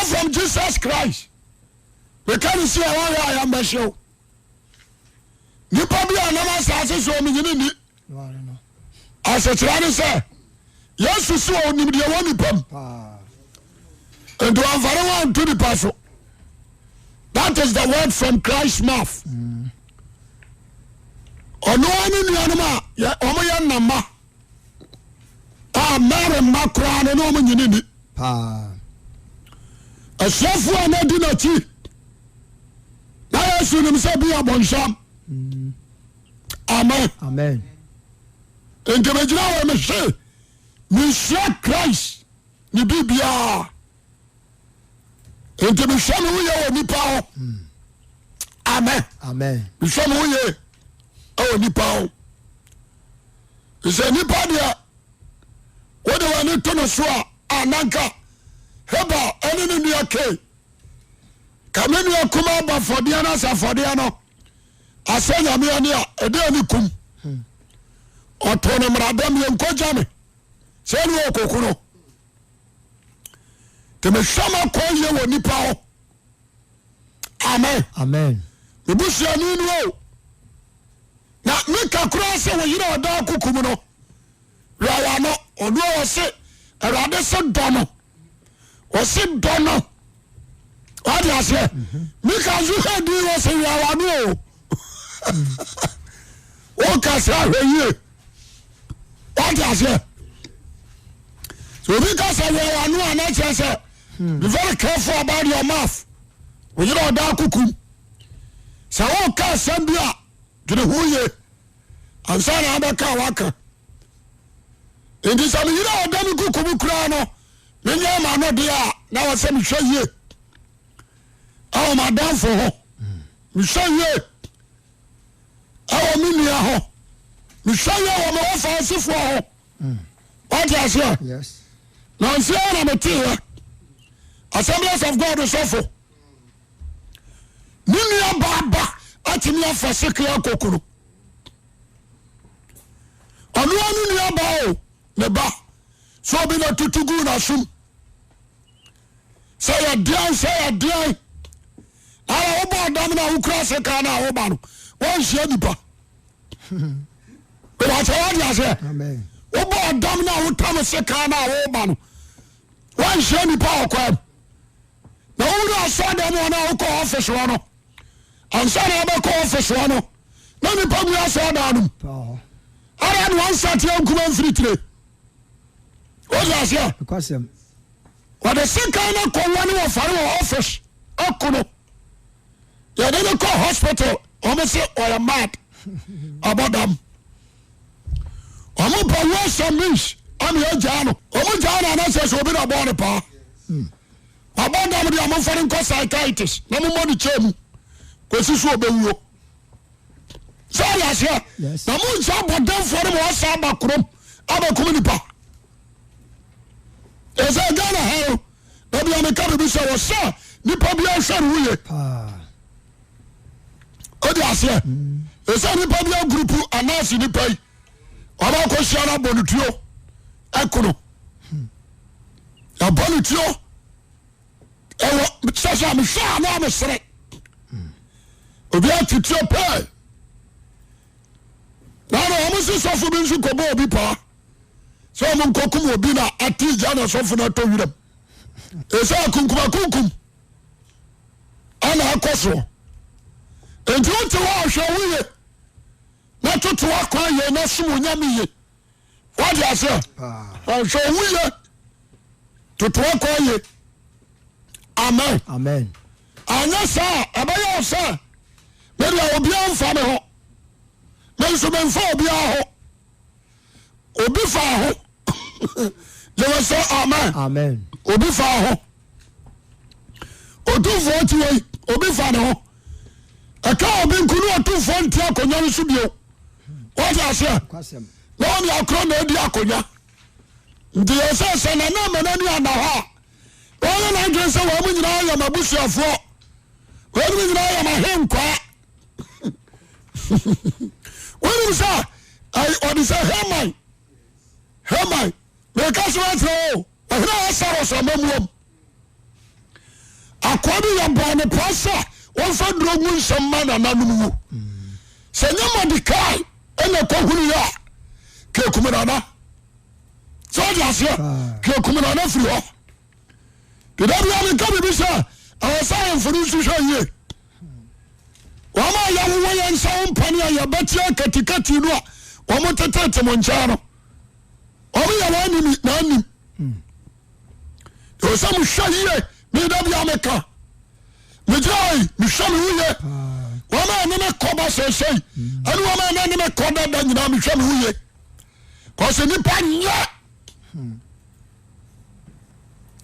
from Jesus Christ meka ne si a wɔyɛ a yɛmbɛhyew nipa bi a nam asase so ɔmenyini ni asekyerɛ ne sɛ Yesu si ɔnim deɛ wɔ nipa mu nti wɔmfa ne ho anto nipa so. That is the word from Christ's mouth. Ɔno ne nuanom a wɔn yɛ nnama a Mary mma koraa no ne wɔn nyini ni. Asuafoɔ a na di n'akyi na Yesu nim sɛ bi yɛ bɔnsam. Amen. Amen. Nti megyina wɔ mehwe mesua Christ ne biribiara. Nti mehwɛ me ho yɛ wɔ nipa ho. Amen. Amen. Mehwɛ me ho yɛ wɔ nipa ho. Sɛ nipa deɛ wode w'ani to no so a ananka Hebel ɛne ne nua Kain ka me nua kuma aba afɔdeɛ no asɛ afɔdeɛ no asɛ nyame ani a ɛde ani kum ɔto no mmaradɛm yɛnkɔgya me sɛ ne ɔkɔku no. Nti mehwɛ makɔ yie wɔ nipa hɔ. Amen. Amen. Mebusuani no o. Na meka koraa sɛ wo yere a ɔda akuku mu no wɛwa no ɔno a ɔse awurade se dɔ no ɔse dɔ no wade aseɛ meka nso hwɛ din wɔ se wɛwa no o woka sɛ ahwɛ yie wate aseɛ sɛ obi ka sɛ wɔ wano a na kyerɛ sɛ be very careful about your mouth woyere ɔda kokum sɛ woka asɛm bi a dwene ho ye ansa na abɛka a waka nti sɛ meyere ɔda me kokum koraa no menyɛ ma no deɛ a na wɔ sɛ mehwɛ yie ɛwɔ madamfo ho mehwɛ yie ɛwɔ me nua hɔ mehwɛ yɛ wɔ me wɔfa asefoɔ hɔ wate aseɛ nansi a na meteeɛ Assemblies of God sɔfo ne nua baaba atumi afa sekere akokoro ɔno a ne nua baa o ne ba sɛ obi na tutu gu n'asom sɛ yɛdeɛn sɛ yɛdeɛn ara wobɔ ɔdam no a wokura sekan no a woba no wonhyia nipa wàkyɛ wade aseɛ wobɔ ɔdam no a wotam sekan no a woba no wonhyia nipa wɔ kwam na wowura asɔ dɛm hɔ no a wokɔ ɔfis hɔ no ansa na wobɛkɔ ɔfis hɔ no na nipa gu asɔ dan no mu ara na wansateɛ nkuma mfiritire wode aseɛ Wɔde sekan no kɔ wɔne wɔfare wɔ office ako no yɛde no kɔ hospital wɔn se ɔyɛ mad abɔ dam wɔn pɛ words and means ama yɛgyaa no wɔn gyaa no anasɛ sɛ obi na bɔɔ no paa wabɔ dam deɛ wɔn mfa no nkɔ psychiatrist na mo mmɔ ne kyɛn mu kɔsi so ɔbɛwuo sɛ ɔde aseɛ na mo nkyɛn abɔdamfoɔ no ma wɔsa aba kurom abɛkum nipa. Ɛsɛ Ghana ha no dabi a meka biribi sɛ wɔsɛ nipa bi ahwɛ no woye odi aseɛ ɛsɛ nipa bi agurupu anaase nipa yi ɔba akɔhyia no abɔ no tuo ɛkono ɛbɔ no tuo ɛwɔ sɛ sɛ mehwɛ a na mesere obi ate tuo pɛɛ na wɔn si sɔfo bi nso kɔbɔ obi paa sɛ ɔmo nkɔkum obi na ate gya na sɔfo no atɔ wiram ɛsɛ akunkum akunkum ana akɔ soɔ nti wote hɔ ahwɛ wo ye na toto akwan yɛ na som onyame ye wode aseɛ ahwɛ wo ye toto akwan ye amen amen anyɛ saa ɛbɛyɛ wo sɛ medeɛ obiara mfa me ho me nso memfa obiara ho obi fa ho yɛwɔ sɛ amen amen obi fa ho otumfoɔ ti wei obi fa ne ho ɛka obi nko ne otumfoɔ nti akonnwa no so bio wɔde aseɛ na wɔne akorɔ na adi akonnwa nti yɛ sɛ sɛ nana ama n'ani ana hɔ a wɔyɛ n'adwene sɛ wɔn nyinaa yɛ m'abusuafoɔ wɔn nyinaa yɛ m'ahenkwaa wonim sɛ ɔde sɛ Haman Haman meka sɛ wakyerɛ o ɔhene a ɔsarɔs amamuom. Akoa bi yɛbɔɔ no paa sɛ wɔmfa duro ngu nsɛm ma nananom wu. Sɛ nyɛ Mordecai ɛna ɛkɔhunu yɛ a, kekum nana. Sɛ ɔde aseɛ, kekum nana firi hɔ. Deda bia meka biribi sɛ ɛwɔ sɛ ahemfo no nso hwɛ yie. Wɔn a yɛwowɔ yɛn nsa ho mpane a yɛbɛteɛ katikati no a wɔn tetete mo nkyɛn no, wɔn yɛ wɔn anim na anim. Ɛwɔ sɛ mohwɛ yie. Meda bia meka megyina yi mehwɛ me ho yie. Wɔn a ɛne me kɔ ba sɛsɛi ɛne wɔn a ɛne me kɔ dada nyinaa mehwɛ me ho yie. Kɔsɛ nipa nyɛ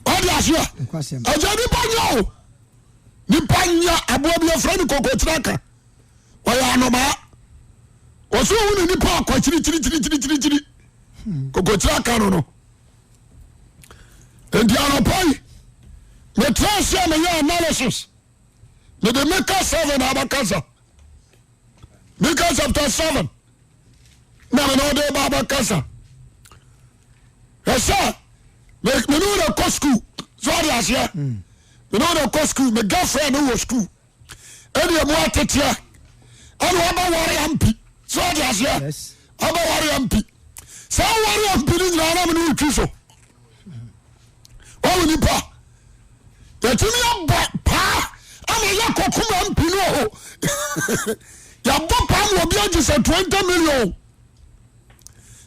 ɔde aseɛ ɛgya nipa nyɛ o nipa nyɛ aboa bi afrɛ no kokokyerɛ ka ɔyɛ anomaa wɔsɛ ohu ne nipa akɔ akyirikyirikyirikyirikyiri kokokyerɛ ka no no nti anɔpa yi metra ase a meyɛ analysis mede Mika 7 abɛkasa Mika chapter 7 na mene ɔde ba abɛkasa ɛsɛ mene wode kɔ school so ɔde aseɛ mene wode kɔ school me girlfriend no wɔ school ɛne ɛmu ateteɛ ɛne waba ware ampi so ɔde aseɛ aba ware ampi sɛ ware ampi no nyinaa na mene wotwi so wawo nipa yɛtumi abɔ paa ama yɛ kɔkom ampi no o yɛabɔ paa ma obi agye sɛ 20 million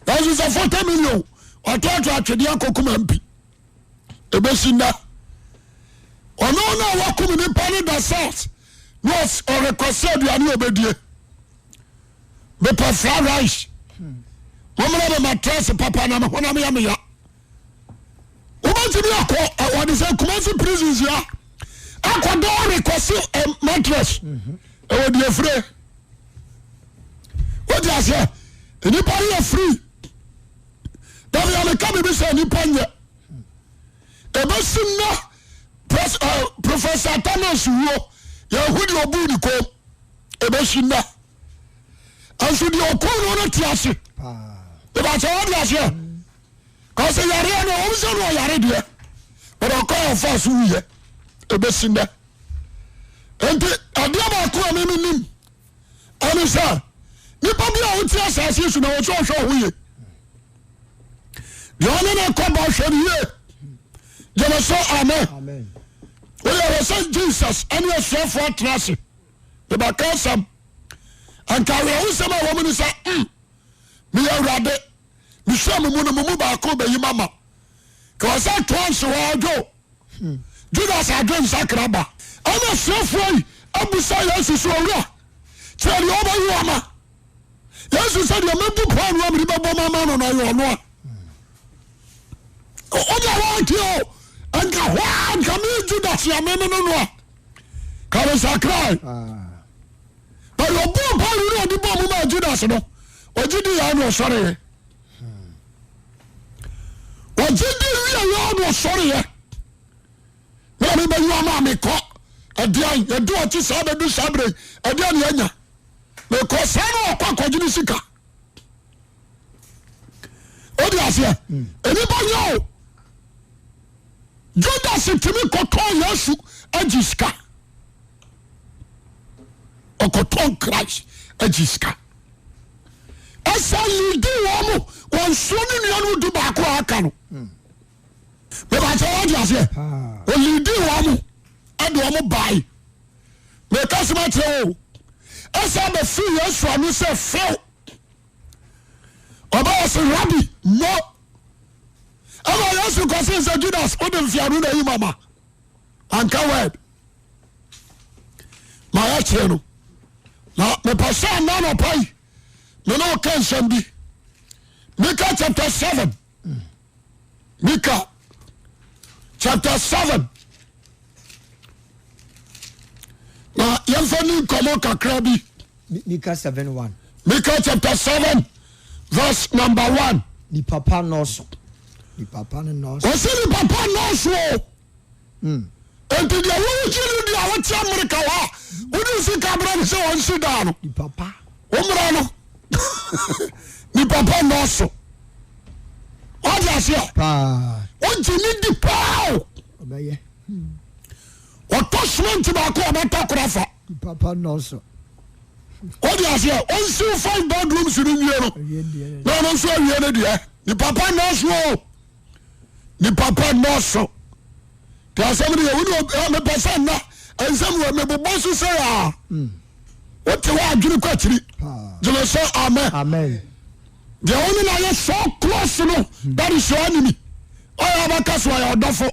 nanso sɛ 40 million ɔtoato atwedeɛ akɔkom ampi ɛbɛsi nnɛ ɔno na wakum nipa no da salt na ɔrekwasi aduane a ɔbɛdie mepɛ fried rice mommra me matress papa na me honam yɛ meya wobɛtumi akɔ wɔde sɛ Kumasi prisons ya akɔda ɔrekwasi mattress ɛwɔ deɛ fire wote aseɛ nnipa no yɛ free dabi a meka biribi sɛ nnipa nyɛ ɛbɛsi nnɛ Professor Thomas wuo yɛhu deɛ ɔbuu ne kom ɛbɛsi nnɛ nso deɛ ɔkum no no te ase ɛbɛkyɛ wɔde aseɛ kɔsɛ yareɛ no ɔm sɛ no ɔyare deɛ but ɔkɔ ɔfa so wuyɛ ɛbɛsi nnɛ nti adeɛ baako a meme nim ɛne sɛ nipa bi a wote asase so na wɔsɛ ɔhwɛ ɔho ye deɛ ɔne ne kɔ ba hwɛ no yie gyeme so amen woyɛ wɔ sɛ Jesus ɛne asuafoɔ atena ase mebɛka asɛm anka awerɛhosɛm a wɔm ne sɛ mm, meyɛ awurade mehyɛ mo mu no mo mu baako bɛyi mama ka wɔ sɛ toa nse hɔ adwo Judas adwen nsakra ba. Ɛna asuafoɔ yi abusa Yesu sɛ, Owura, kyerɛ deɛ ɔbɛyi wo ama. Yesu sɛ, deɛ mɛbu paanoo a mede bɛbɔ mu ama no no, ɛyɛ ɔno a. Wode a wɔnte o, nka hɔ a nka me Judas a meme no no a, ka mesakrae. But ɔbɔɔ paanoo no a ɔde bɔɔ mu maa Judas no, ɔgye di yɛ na ɔsɔreeɛ. Ɔgye di wie yɛ na ɔsɔreɛ. Na mebɛyi ama a mekɔ ɛdeɛn yɛde ɔkye saa bɛdu saa berɛ yi ɛdeɛn ne yɛanya mekɔ saa na ɔkɔ akɔgye ne sika wode aseɛ nnipa nyɛ o Judas tumi kɔtɔn Yesu agye sika ɔkɔtɔn Christ agye sika ɛsɛ lidi wɔn mo wɔn nsuo ne nuanom du baako a aka no mebàtɛ wɔn di aseɛ olidi wɔn mo ɛde wɔn bae mɛka sɛm akyerɛ o ɛsɛ abɛfi Yesu ano sɛ few ɔbɛyɛ sɛ rabi mo ɛna Yesu kɔse sɛ Judas wode mfiano na yi mama anka word ma yɛkyerɛ no na mepɛ sɛ ɛna nɔpa yi mene ɔka nsɛm bi Mika chapter 7 Mika chapter 7 na yɛmfa ni nkɔmmɔ kakra bi Mika 7 1 Mika chapter 7 verse number 1 Nipa pa nnɔɔso Nipa pa no nnɔɔso Ɔsɛ nipa pa nnɔɔso o Enti deɛ wogye no di a wote Amerika hɔ a wode sika brɛ no sɛ ɔnsi daa no wommra no nipa pa nnɔɔso wode aseɛ wogye ne di paa o. Ɔtɔ cement baako a ɔbɛtɔ koro afa. Papa nɔɔso. Wode aseɛ ɔnsiw five bedrooms no nwie no na ɔno nso awie no deɛ nipa pa nnɔɔso o nipa pa nnɔɔso te asɛm no yɛ wone mepɛ sɛ nna ɛnsɛm wɔ mebobɔ so sɛ a wote hɔ adwene kɔ akyiri gyeme sɛ amen deɛ wo ne no ayɛ so close no that is your enemy ɔyɛ abɛka so ɔyɛ ɔdɔfo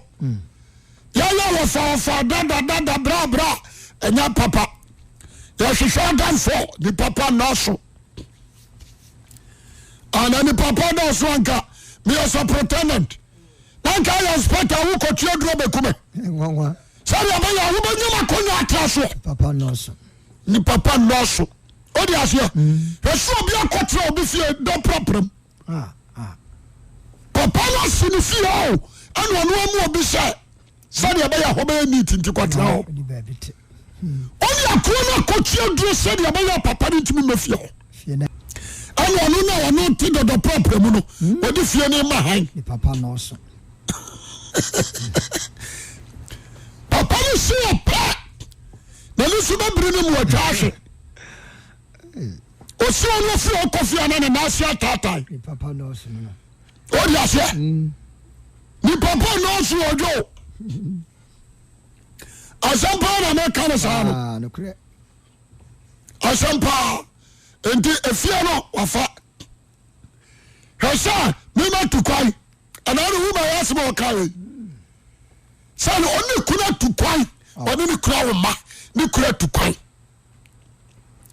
yɛyɛ wɔfa wɔfa dadadada brabra ɛnyɛ papa yɛhwehwɛ adamfo nipa pa nnɔɔso ana nipa pa dɔɔso anka meyɛ superintendent na nka yɛ inspector wokɔtua duro bɛkume sɛdeɛ bɛyɛ a wobɛnya makɔnya atra soɔ nipa pa nnɔɔso wode aseɛ ɛsɛ obi akɔtena obi fie dɔ prapram ah, ah. Papa no asi ne fie o ɛna ɔno amu obi sɛ sɛdeɛ ɛbɛyɛ hɔ bɛyɛ neat nti kɔtena hɔ ɔne akoa no akɔtua duro sɛdeɛ ɛbɛyɛ papa no ntumi mma fie hɔ ɛna ɔno na ɔno te dɔdɔ prapra mu no ɔde fie no ma han papa no si wɔ pɛ na ne so bɛbiri no mu atwa ahwe Ɔsi ɔno ofiri ɔkɔ fie ana ne nan ase ataatae. Ɔdi aseɛ. Mm. Nipa pa nɔɔso ɔdwo. Asɛm paa na meka no saa no. Ah, Asɛm paa. Nti efie no wafa. Hwɛ sɛ mema tu kwan. Ɛna ne wuma yɛ asɛm a ɔka yɛ. Sɛ ɔne kunu atu kwan. Ɔne ne kunu awo mma. Ne kunu atu kwan.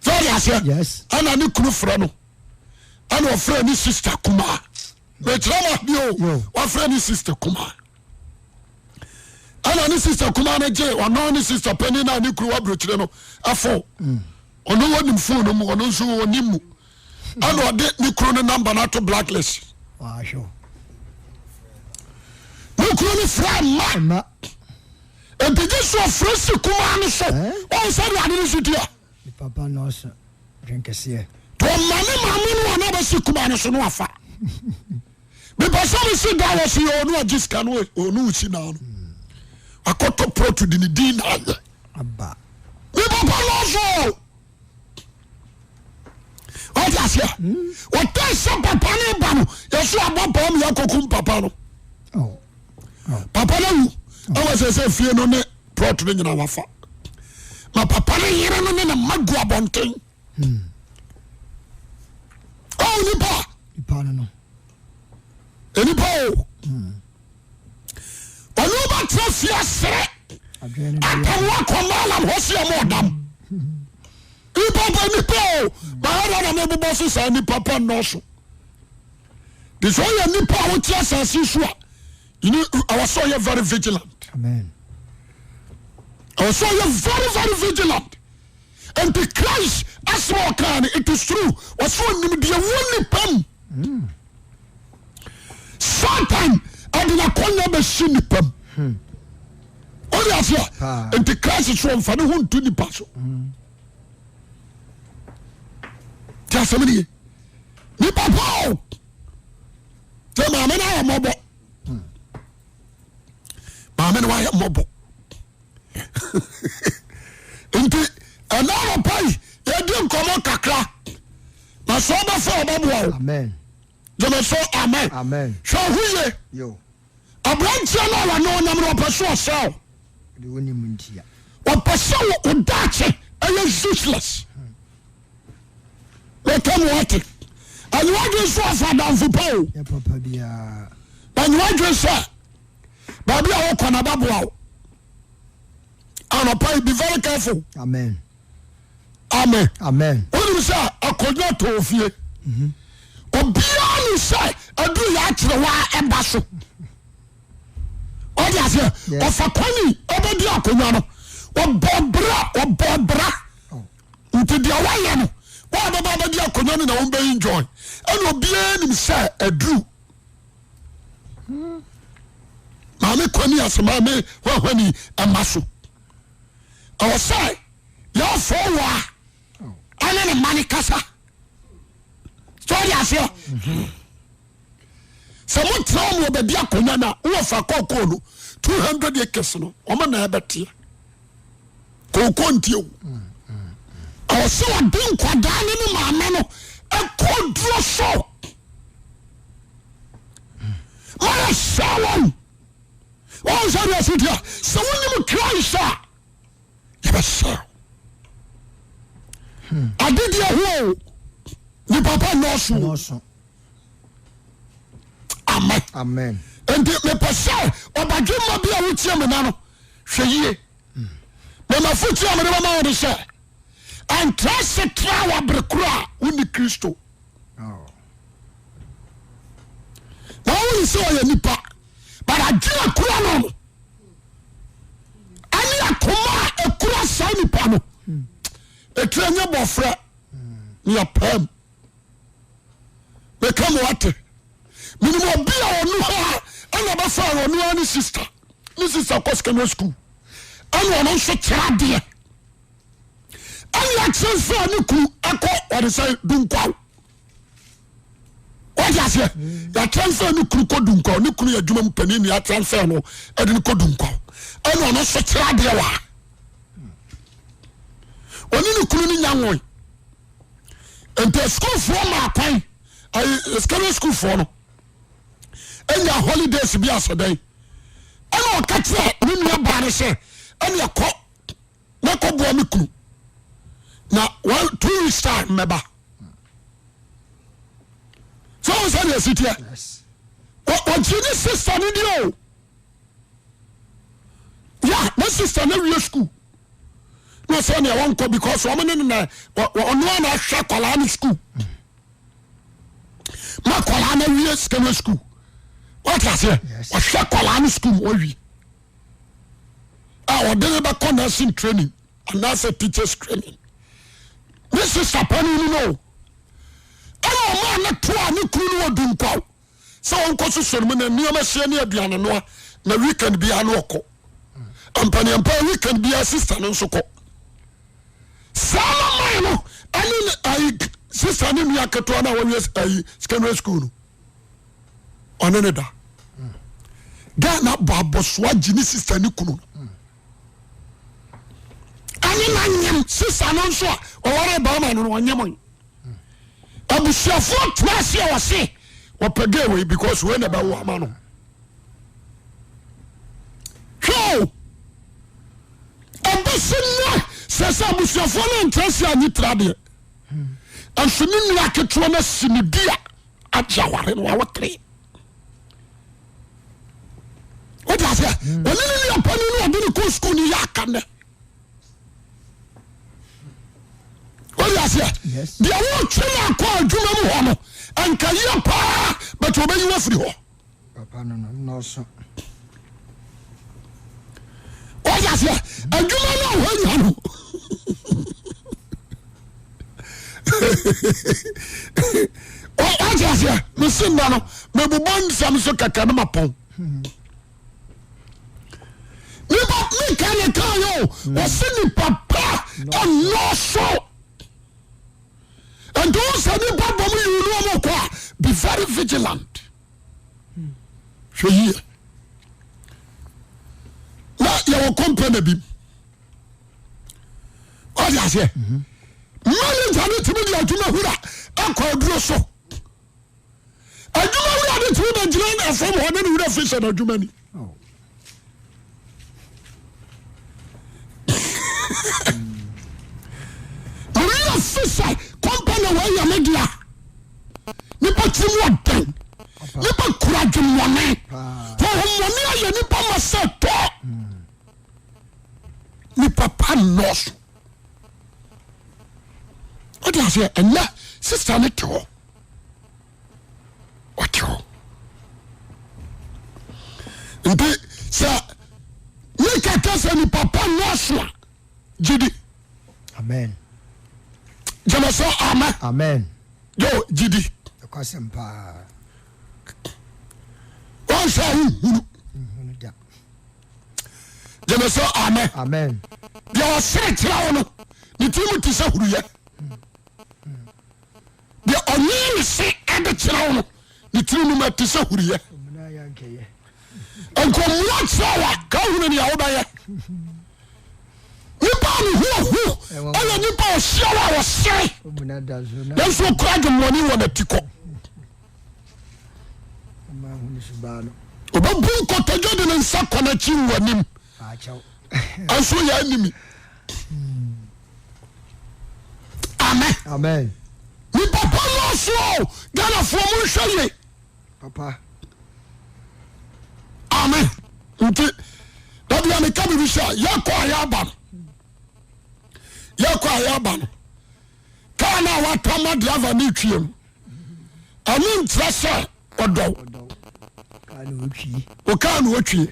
Sɛ ɔde aseɛ ɛna ne kunu frɛ no ɛna ɔfrɛ ne sista kumaa mekyerɛ ma adeɛ o wafrɛ ne sista kumaa ɛna ne sista kumaa no gye ɔno ne sista panin na ne kunu waburokyerɛ no ɛfo mm. ɔno wɔnim fon no mu ɔno nso wɔnim mu ɛna ɔde ne kunu no namba no ato blacklist ne kunu no frɛ ma Enti gye sɛ ɔfrɛ si kumaa no so. Ɔhu sɛ deɛ ade no si teɛ. Nipa ba nɔɔso dwen kɛseɛ. To ɔma ne maame no a na bɛsi kumaa no so no afa. Mepɛ sɛ mesi dan wɔ se yɛ ɔno agye sika no ɔno wosi dan no. Akɔtɔ prɔto de ne din na ayɛ. Aba. Nipa ba nɔɔso. Ɔte aseɛ. Ɔtɛ sɛ papa no ba no yɛso abɔ paa mu yɛakɔkum papa no. Oh. Papa no awu ɛwɔ sɛ sɛ fie no ne plot no nyina wafa ma papa no yere no ne ne mma gu abɔnten. Ɔwɔ nipa. Nipa no no. Nipa o. Ɔno bɛtena fie asere apam wakɔ maalam hɔ si ɔmo ɔdam. Nipa pa nipa o. Maa na mebobɔ so saa nipa pa nnɔɔso. Te sɛ ɔyɛ nipa a wote asase so a ɛwɔ sɛ ɔyɛ very vigilant. Ɛwɔ sɛ ɔyɛ very very vigilant. Nti Christ asɛm a ɔkaa no it is true. Ɔsɛ ɔnim deɛ wɔ nipa mu. Hmm. Satan ɛde n'akɔnya bɛsi nipa mu. Hmm. Ɔde aseɛ. Nti Christ so ɔmfa ne ho nto nipa so. Hmm. Ti asɛm no ye. Nipa pa o. Sɛ maame no ayɛ mmɔbɔ. Maame no wayɛ mmɔbɔ. Nti ɛna anɔpa yi yɛdi nkɔmmɔ kakra na sɛ ɔbɛfa ɔbɛboa wo. Gyeme so amen. Hwɛ ho yie. Aberanteɛ no a wɔne wo nam no ɔpɛ sɛ ɔsɛe wo. Ɔpɛ sɛ wo daakye ɛyɛ useless. Meka mu ate. Ɛnyɛ wadwen sɛ ɔfa adamfo pa o. Ɛnyɛ wadwen sɛ baabi a wokɔ na bɛboa wo. Anɔpa yi be very careful. Amen. Amen. Amen. Wonim sɛ akonnwa tɔ ofie. Mhm. Obiara nim sɛ aduru yɛ akyerɛ wa ɛba so. Ɔde aseɛ ɔfa kwani ɔbɛdi akonnwa no ɔbɔ bra ɔbɔ bra. Oh. Nti deɛ wayɛ no wɔn a bɛba abɛdi akonnwa no na wɔn bɛ enjoy ɛna obiara nim sɛ aduru. Hmm. Maame kwani ase maame hwahwani ɛma so. Ɛwɔ sɛ yɛfɔ wɔ a ɛne ne mma ne kasa sɛ ɔde aseɛ sɛ motena wɔn wɔ baabi akonnwa no a wowɔ fa kɔkɔɔ no 200 acres no wɔn na ɛbɛteɛ. Kooko nti o. Ɛwɔ sɛ ɔde nkwadaa ne ne maame no ɛkɔ duro so. Ma yɛhyɛ wɔn. Wɔn sɛ deɛ ɛsi teɛ. Sɛ wonim Christ a, yɛbɛhyɛ. Adedeɛ ho o. Nipa pa nnɔɔso. Amen. Amen. Nti mepɛ sɛ ɔbadwemma bi a wotie me na no hwɛ yie. Na mafotu a mede bɛma wo ne sɛ ɛntra se tra wɔ abere koro a wonni Kristo. Oh. Na woyi sɛ ɔyɛ nipa but adwene akura no no ɛne akoma a ɛkura saa nipa no ɛtiri nyɛ bɔfrɛ ne yɛpɛm meka mo ate menim obi a ɔno ha ɛna bɛfa ɔno ara ne sister ne sister kɔ secondary school ɛna ɔno nso kyerɛ adeɛ ɛna akyerɛ nso a ne kunu ɛkɔ ɔde sɛ dunkwaw wɔde aseɛ yɛakyerɛ ne kunu kɔ dunkwaw ne kunu yɛ adwuma mu panin ne yɛakyerɛ no ɛde no kɔ dunkwaw ɛna ɔno nso kyerɛ adeɛ wɔ ha ɔne ne kunu no nya nwoe nti sukuufoɔ maa kwan ayi secondary sukuufoɔ no enya holidays bi asɛ dɛn ɛna ɔka kyerɛ ne nua baa no sɛ ɛna ɛkɔ na ɛkɔ boa me kunu na one 2 weeks time mɛba sɛ wɔn sɛ deɛ ɛsi teɛ ɔgye ne sista no di o. Ya ne sister no awie school na ɔsɛ nea wɔnkɔ because wɔn ne na ɔno a na ahwɛ akwadaa no school ma akwadaa no awie secondary school wɔte aseɛ ɔhwɛ akwadaa no school wɔwie a ɔde ne bɛkɔ nursing training anaasɛ teachers training ne sister panin no no ɛna ɔmaa ne to a ne kunu no wɔ dunkwaw. sɛ ɔnkɔ soso no mu na nneɛma sie ne aduane noa na weekend biara no ɔkɔ ampaniampa weekend biara sister no nso kɔ saa na man no ɛne ne ayi sister ne nua ketewa no a wɔwie ayi secondary school no ɔne ne da Ghana bɔ abɔsoa gye ne sister ne kunu no ɛne na nyem sister no nso a ɔwɔre barima no no ɔnyem abusuafoɔ tena ase a wɔse wɔpɛ gay wei because wei na ɛbɛwo ama no hwɛ o ɛbɛsi nnɛ sɛ sɛ abusuafoɔ no ntra ase anyi tra deɛ nso ne nua ketewa no asi ne dua agye aware no wawo tere wode aseɛ ɔne ne nua pani no ɔde ne kɔ sukuu no yɛ aka nnɛ wode aseɛ deɛ wotwe no akɔ adwuma mu hɔ no nka yie paa but wɔbɛyi wo afiri hɔ wode aseɛ adwuma no a woanya no wode aseɛ mese nna no mebobɔ nsɛm so kɛkɛ no mapɔn Nipa mika ne kan yɛ o wɔsi nipa pa ɛnɔɔso nti wɔn sɛ nipa bɔ mu yiw ne wɔn kɔ a be very vigilant hwɛ yie na yɛwɔ kɔmpɛnɛ bi ɔdi aseɛ manager ne tumi di adwuma hura ɛkɔ aduro so. Adwuma wura no tumi bɛgyina fam hɔ ne ne wura fi sɛ n'adwuma ni. Ne wura fi sɛ kɔmpani wɔ yɛ ne dea. Nipa tiri mu ɔden. Nipa kura adwemmɔne. Honhommɔne ayɛ nipa ma sɛ tɔ. Nipa pa nnɔɔso. Wote aseɛ ɛnɛ sista no te hɔ ɔte hɔ nti sɛ mika ka sɛ nipa pa nnɔɔso a gye di. Amen. Gyeme sɛ amen. Amen. Yo gye di. Ɛkwasɛm paa. Wɔn sɛ wohunu. Nhunu da. Gyeme sɛ amen. Amen. Deɛ ɔsere kyerɛ wo no ne tiri mu te sɛ huruyɛ. Deɛ ɔnye ne se de kyerɛ wo no ne tiri mu te sɛ huruyɛ. Nkɔmmua kyerɛ wo a ka hunu nea wobɛyɛ. Nipa ne ho ahu ɛyɛ nipa a ɔhyia wo a ɔsere nanso ɔkura adwemmɔne wɔ n'atikɔ. Ɔbɛbu nkotodwe de ne nsa kɔ n'akyi wɔ anim nso yɛ animi. Amen. Amen. Nipa pa nɔɔso o Ghanafoɔ mo nhwɛ yie. Papa. Amen. Nti dabi a meka biribi sɛ yɛkɔ a yɛaba no yɛkɔ a yɛaba no kaa no a watɔ ma driver no retwie no ɛno nkyerɛ sɛ ɔdɔ wo kaa na ɔtwie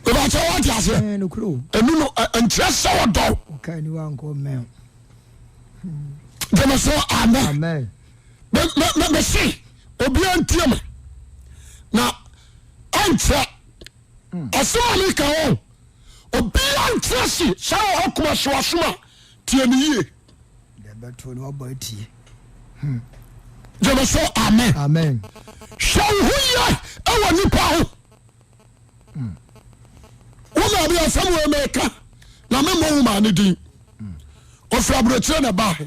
ìbàkyɛ wọ́n ti aseɛ ɛnu no nkyerɛ sɛ ɔdɔ gyeme so amen mese obiara ntie me na ɛnkyerɛ asɛm a meka o obiara nkyerɛ se sɛ wɔ hɔ koma so asom a tie ne yie gyeme so amen hwɛ wo ho yie ɛwɔ nipa ho Wo maame asɛm wei meka na memmɔ wo maame din. Ɔfiri aburokyerɛ na ɛbaa he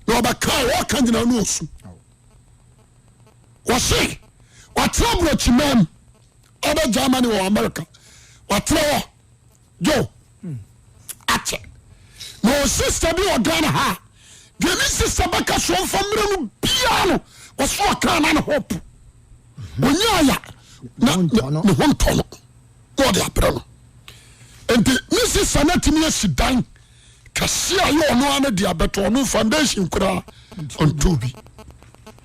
na ɔbɛka wɔka nyina no ɔsu. Wɔse watena aburokyimaa mu ɔbɛ Germany wɔ America watena hɔ jo akyɛ na ɔwɔ sista bi wɔ Ghana ha deɛ ne sista bɛka so ɔmfa mmerɛ no biara no wɔso ɔka na ne ho po ɔnya ya na ne ho ntɔ no na ɔde abrɛ no nti ne sista no atumi asi dan kɛse a yɛ ɔno ano de abɛtɔ ɔno foundation koraa ɔntɔ bi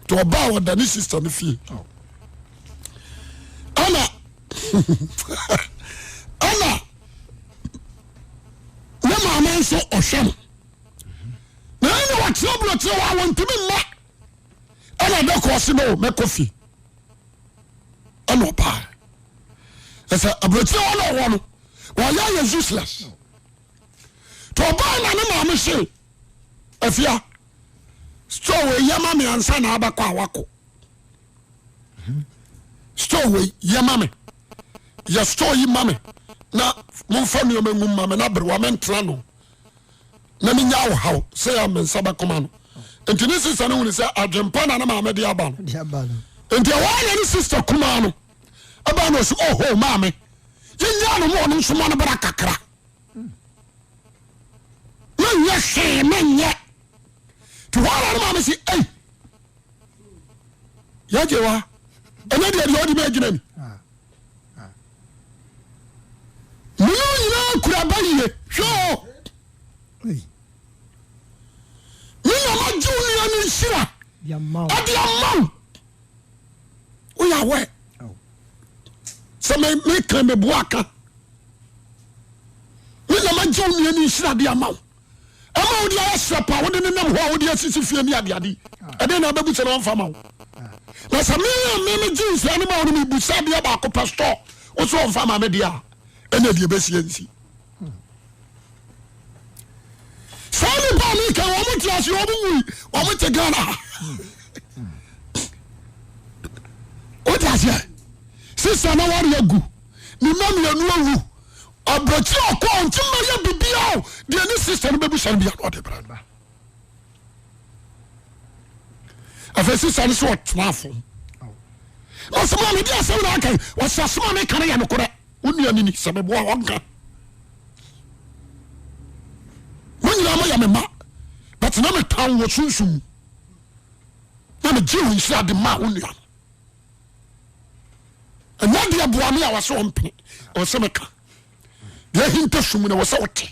nti ɔbaa ɔda ne sista no fie ɛna ɛna ne maame nso ɔhwɛ no na ɛna wɔkyerɛ burokyerɛ wɔ a wɔntumi mma ɛna ɛdɛ kɔ ɔse no mɛkɔ fie ɛna ɔbaa ɛsɛ aburokyerɛ wɔ na ɔwɔ no wɔyɛ yɛ useless nti ɔbaa na ne maame se afia store wei yɛ ma me ansa na abɛkɔ a wakɔ store wei yɛ ma me yɛ store yi ma me na momfa nneɛma ngu ma me na berewa mentena no na menya wo haw sɛ yɛ me nsa bɛkoma no nti ne sista no hunu sɛ adwempa na ne maame de aba no nti ɛhɔ na ne sista kumaa no ɛbaa na ɔsi oho maame yɛnya no ma ɔno nso ma no bra kakra menyɛ hwee menyɛ nti hɔ na ne maame si ei yɛgye wa ɛnɛ deɛ deɛ ɔde ma agyina ni mene nyinaa kura ba yie hwɛ o me na magye wo nua no nhyira ɛde ama wo woyɛ awɛ sɛ meka meboa ka me na magye wo nua no nhyira de ama wo ɛma wode ayɛ serɛ pa wode nenam hɔ a wode asisi fie ne adeade ɛdɛn na abɛbu sɛ na ɔmfa ma wo na sɛ me a me megye nhyira no ma wo no mebu sɛ adeɛ baako pɛ store wo so ɔmfa ma me deɛ a ɛna deɛ ɛbɛsi ansi saa nipa a meka wɔn te ase wɔn wui wɔn te Ghana ha wote aseɛ sista na wɔre agu ne mma mmienu awu aburokyire ɔkɔ ɔnti mma yɛ bibia o deɛ ne sista no bɛbu sa no bia na ɔde brɛ no afei sista no sɛ ɔtena fam na ɔsɛ maa mede asɛm na aka ɔsɛ asɛm a meka no yɛ nokorɛ wo nua no ni sɛ meboa ɔnka mo nyinaa moyɛ me ma but na metan wɔ sunsum mu na megye wo nhyira de ma wo nua no ɛnyɛ deɛ boa me a wɔsɛ ɔmpene ɔsɛ meka deɛ ahinta sum no wɔsɛ wote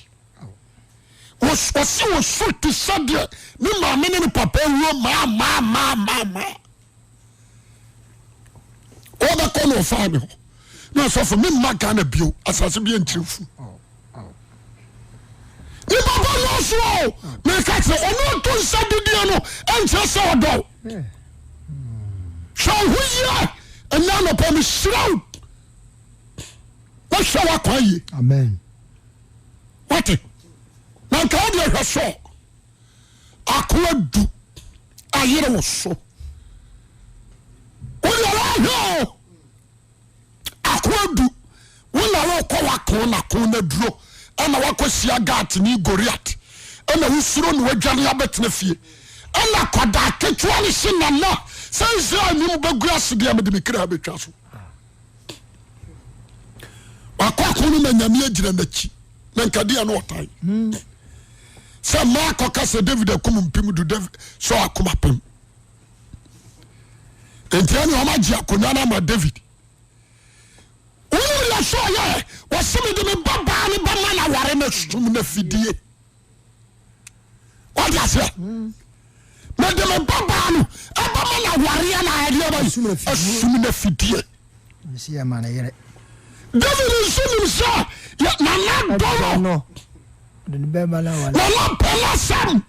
wɔse wɔsu te sɛ deɛ ne maame ne ne papa wuo maa maa maa maa maa wɔbɛkɔ na ɔfaa me hɔ na ɔsɔfo me mma Ghana bio asase bi nkyerɛ fu ne papa no so o meka kyerɛ ɔno ɔto nsa didie no ɛnkyerɛ sɛ ɔdɔ hwɛ wo ho yie ɛnɛ anɔpa mehyira wo wohwɛ w'akwan yie amen wate na nka wo deɛ hwɛ sɔ akoa du ayere wo so wo deɛ woahwɛ o akoa du wo na wokɔ wa ko na ko no aduro ɛna wakɔ sia Gat ne Goriat ɛna wosuro na wadwane abɛtena fie ɛna kɔdaa ketewa no se nana sɛ Israel nim bɛgu ase deɛ mede me kra bɛtwa so. Wakɔ ako no ma Nyame agyina n'akyi na nka deɛ no ɔtan sɛ mmaa kɔka sɛ David akum mpem du David sɛ akum apem nti ɛne ɔma gye akonnwa no ama David. Wonim deɛ sɛ ɔyɛ wɔse mede me babaa no bɛma no aware no sum no afidie. Wode aseɛ mede me babaa no ɛbɛma no awareɛ na adeɛ bɛyi asum no afidie. David nso nim sɛ nana dɔ no nana pɛ n'asɛm.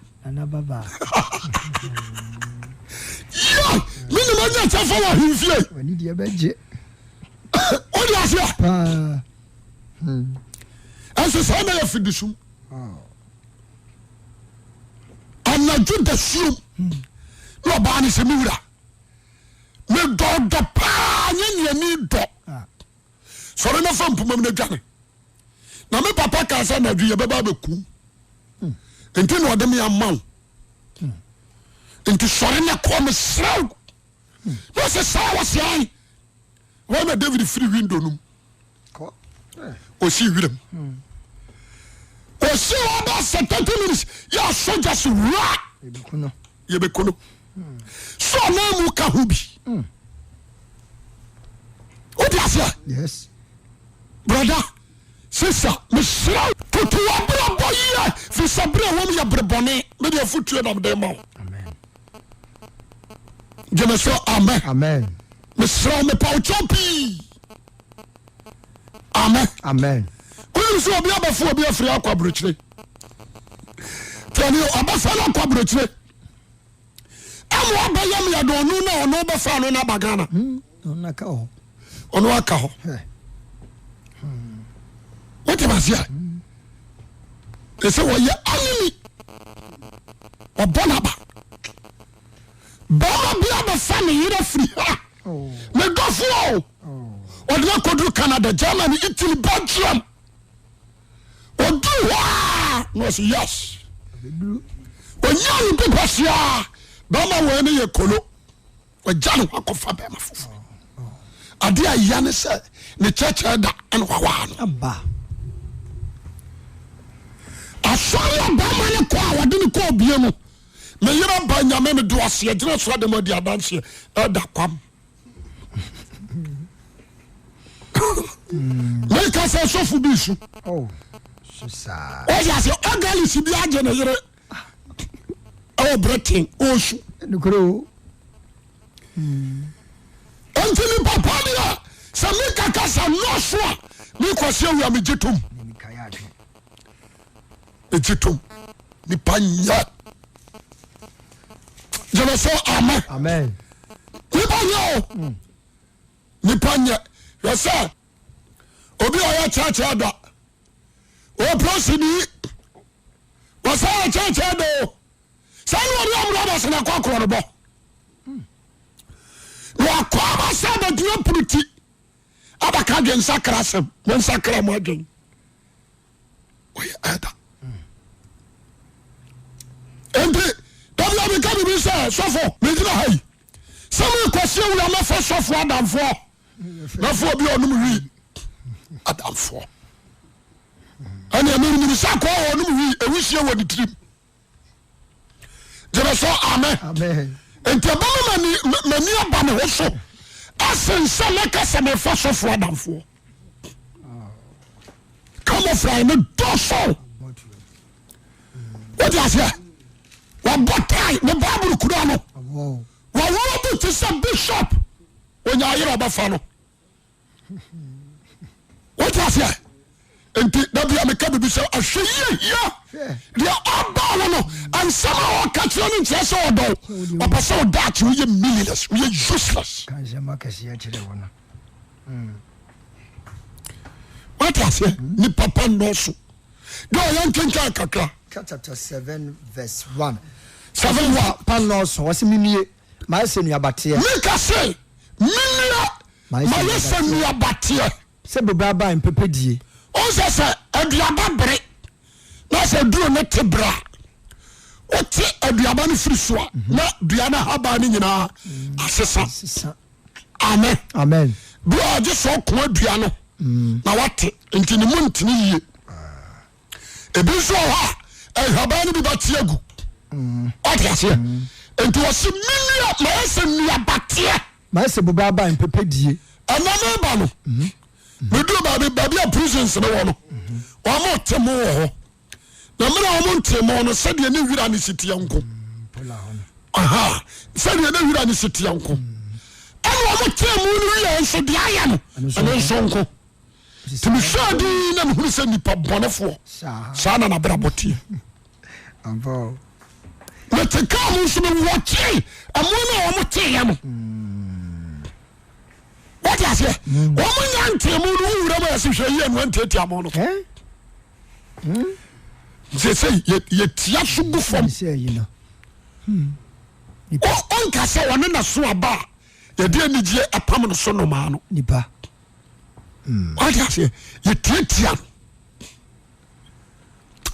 Yɛ me nim anya kyɛfa wɔ ahemfie. Wode aseɛ ɛnso saa na yɛ fidisum. Anadwo dasuom na ɔbaa no sɛ me wura medɔ dɔ paa nyɛ neani dɔ sɔre na fa mpomam no dwane na me papa kaa sɛ anadwo yɛbɛba abɛku nti na ɔde me ama wo nti sɔre na kɔ mesrɛ wo na ɔsɛ saa wɔsean wɔn na David firi window no mu ɔsi wiram ɔsi hɔ bɛ sɛ 30 minutes yɛ asogya so wura yɛbɛku no so ɔnan mu ka ho bi wode aseɛ brɔda sista mesrɛ wo toto wabrabɔ yie firi sɛ berɛ wɔm yɛ bere bɔne mede afotuo na mede ma wo gyeme so amen mesrɛ wo mepa wo kyɛw pii amen amen wonim sɛ obi abɛfo obi afiri akɔ aburokyire tiɛni ɔbɛfa no akɔ aburokyire ama ɔbɛyɛ mi ɛdɔ ɔno na ɔno bɛfa no n'aba Ghana hmm, ɔno aka hɔ wote aseɛ ɛsɛ wɔyɛ animi ɔbɔ n'aba bɛrima bi abɛfa ne yere afiri ha oh. ne dɔfoɔ o ɔde akɔduru Canada Germany Italy Belgium ɔduru hɔ a na ɔsɛ yes ɔnya wo bi pɛsia bɛrima wɔ ne yɛ kolo ɔgya ne ho akɔfa bɛrima foforɔ ade a ya ne sɛ ne kyɛkyɛ da ɛna wawaa no asɔre a bɛrima no kɔ a wɔde no kɔ obie no me yere ba nyame me do aseɛ gyina so ade mu adi adanseɛ ɛda kwam meka sɛ sɔfo bi su ɔyɛ ase ɔgalis bi agye ne yere ɛwɔ Britain ɔsu nti nipa pa deɛ sɛ meka kasa nɔɔso a mekɔsi awia megye tom megye tom nipa nyɛ gyeme so amen nipa nyɛ o hmm. nipa nyɛ hwɛ sɛ obi a ɔyɛ kyerɛkyerɛ da ɔprɔsini wɔsɛ yɛ kyerɛkyerɛ da o sɛ ne ɔde amuna bɛ sɛ nakɔ akorɔ no bɔ na wakɔ aba sɛ bɛgyina pono ti abɛka adwensakra asɛm monsakra mo adwen ɔyɛ ɛda nti dabi a meka biribi sɛ sɔfo megyina ha yi sɛ mekwasi awura mɛfa sɔfo adamfoɔ mɛfa obi a ɔnom wi adamfoɔ ɛne ɛmenim sɛ akɔɔ ɔnom wi ɛwisie wɔ ne tirim gyeme so amen nti ɛbɛma m'ani aba me ho so asen sɛ mɛka sɛ mefa sɔfoɔ adamfoɔ camouflage no dɔso wode aseɛ wɔbɔ tae ne bible kura no wɔworɔ bo te sɛ bishop onya ayerɛ ɔbɛfa no wote aseɛ nti da bia meka biribi sɛ ahwɛ yie hia deɛ ɔba wo no nsɛm a ɔka kyerɛ no nkyerɛ sɛ ɔdɔ wo ɔpɛ sɛ ɔdaakye woyɛ meaningless woyɛ useless wote aseɛ nipa pa nnɔɔso deɛ ɔyɛ nkenkan kakra chapter 7 verse 1 7 1 pa nnɔɔso ɔse menie Mayɛ sɛ nnuabateɛ. Mika se, Menua, mayɛ sɛ nnuabateɛ. Sɛ bobe aba a mpɛpɛ die. Ɔnsɛ sɛ aduaba bere na sɛ duro no te bere a wote aduaba no firi so a na dua no ahaban no nyinaa asesa. Amen. Amen. Bi a ɔgye sɛ ɔko adua no na wate nti ne mu ntene yie. Ebi nso wɔ hɔ a ahaban no bi bɛte agu. Ɔte aseɛ. Nti wɔsi menua mayɛ sɛ nnuabateɛ. Mayɛ sɛ bobe aba a mpɛpɛ die. Ɛnna meba no meduru baabi baabi a prisons no wɔ no wɔn te mo wɔ hɔ na mmerɛ a wɔn nte mo no sɛdeɛ ne wira ne si teɛ nko sɛdeɛ ne wira ne si teɛ nko ɛna wɔn te mo no wie nso deɛ ayɛ no ɛno nso nko nti mehwɛ din na mehunu sɛ nipa bɔnefoɔ saa na nabrabɔ teɛ mete kaa mu nso mewɔkyee ɛmo no a wɔn teeɛ no wọ́n ti aseɛ wọ́n nya ntee mu no wúwúrẹ́ mu yɛ sɛ hwɛ yie no ntiatia mu no sɛ sɛ yɛ tia so gu fam ɔnka sɛ ɔne na so aba a yɛde anigyeɛ apam no so nnomaa no nipa wọ́n ti aseɛ yɛ tiatia no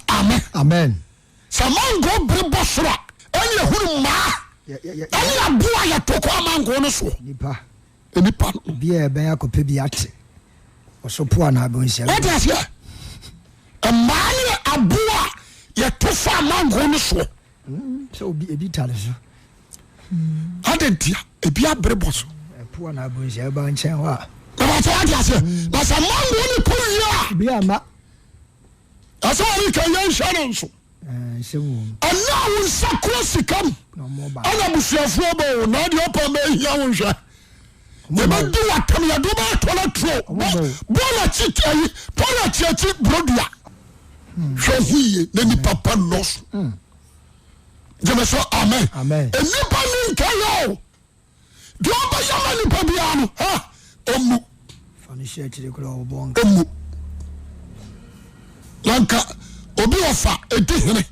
amen amen. Sɛ mango bere bɔ soro a, ɛne ehunu mmaa ɛne aboa a yɛto kɔ amango no soɔ. Nipa. Nipa no. Bi a ɛbɛn akɔpɛ bi ate. Ɔsopo anaa abonsia. Wọ́n ti aseɛ. Mmaa ne aboa a yɛto fa amango no soɔ. Sɛ obi ebi tare so. Adi ntia ebi abere bɔ so. Ɛpo anaa abonsia ɛba nkyɛn hɔ a. Bàbá sɛ wọ́n ti aseɛ. Na sɛ mango no kɔ wie a. Bi ama. Ɛsɛ wɔn ka yɛn nhyɛ no nso. Ɛnna a wo nsa kura sika mu ɛna abusuafoɔ bɔ wo na deɛ ɔpɛ ma ehia wo nhwɛ. Yɛbɛdi w'atam yɛde wo bɛyɛ tɔlɛtro bɔɔl akyi ayi tɔlɛt akyi burodua. Hwɛ ho yie na nipa pa nnɔɔso. Gyeme so amen. Nnipa ni nka yɛ o. Deɛ ɔbɛyɛ ma nipa biara no, ha, ɔmmu. Ɔmmu. Na nka obi ɔfa ɛdi hene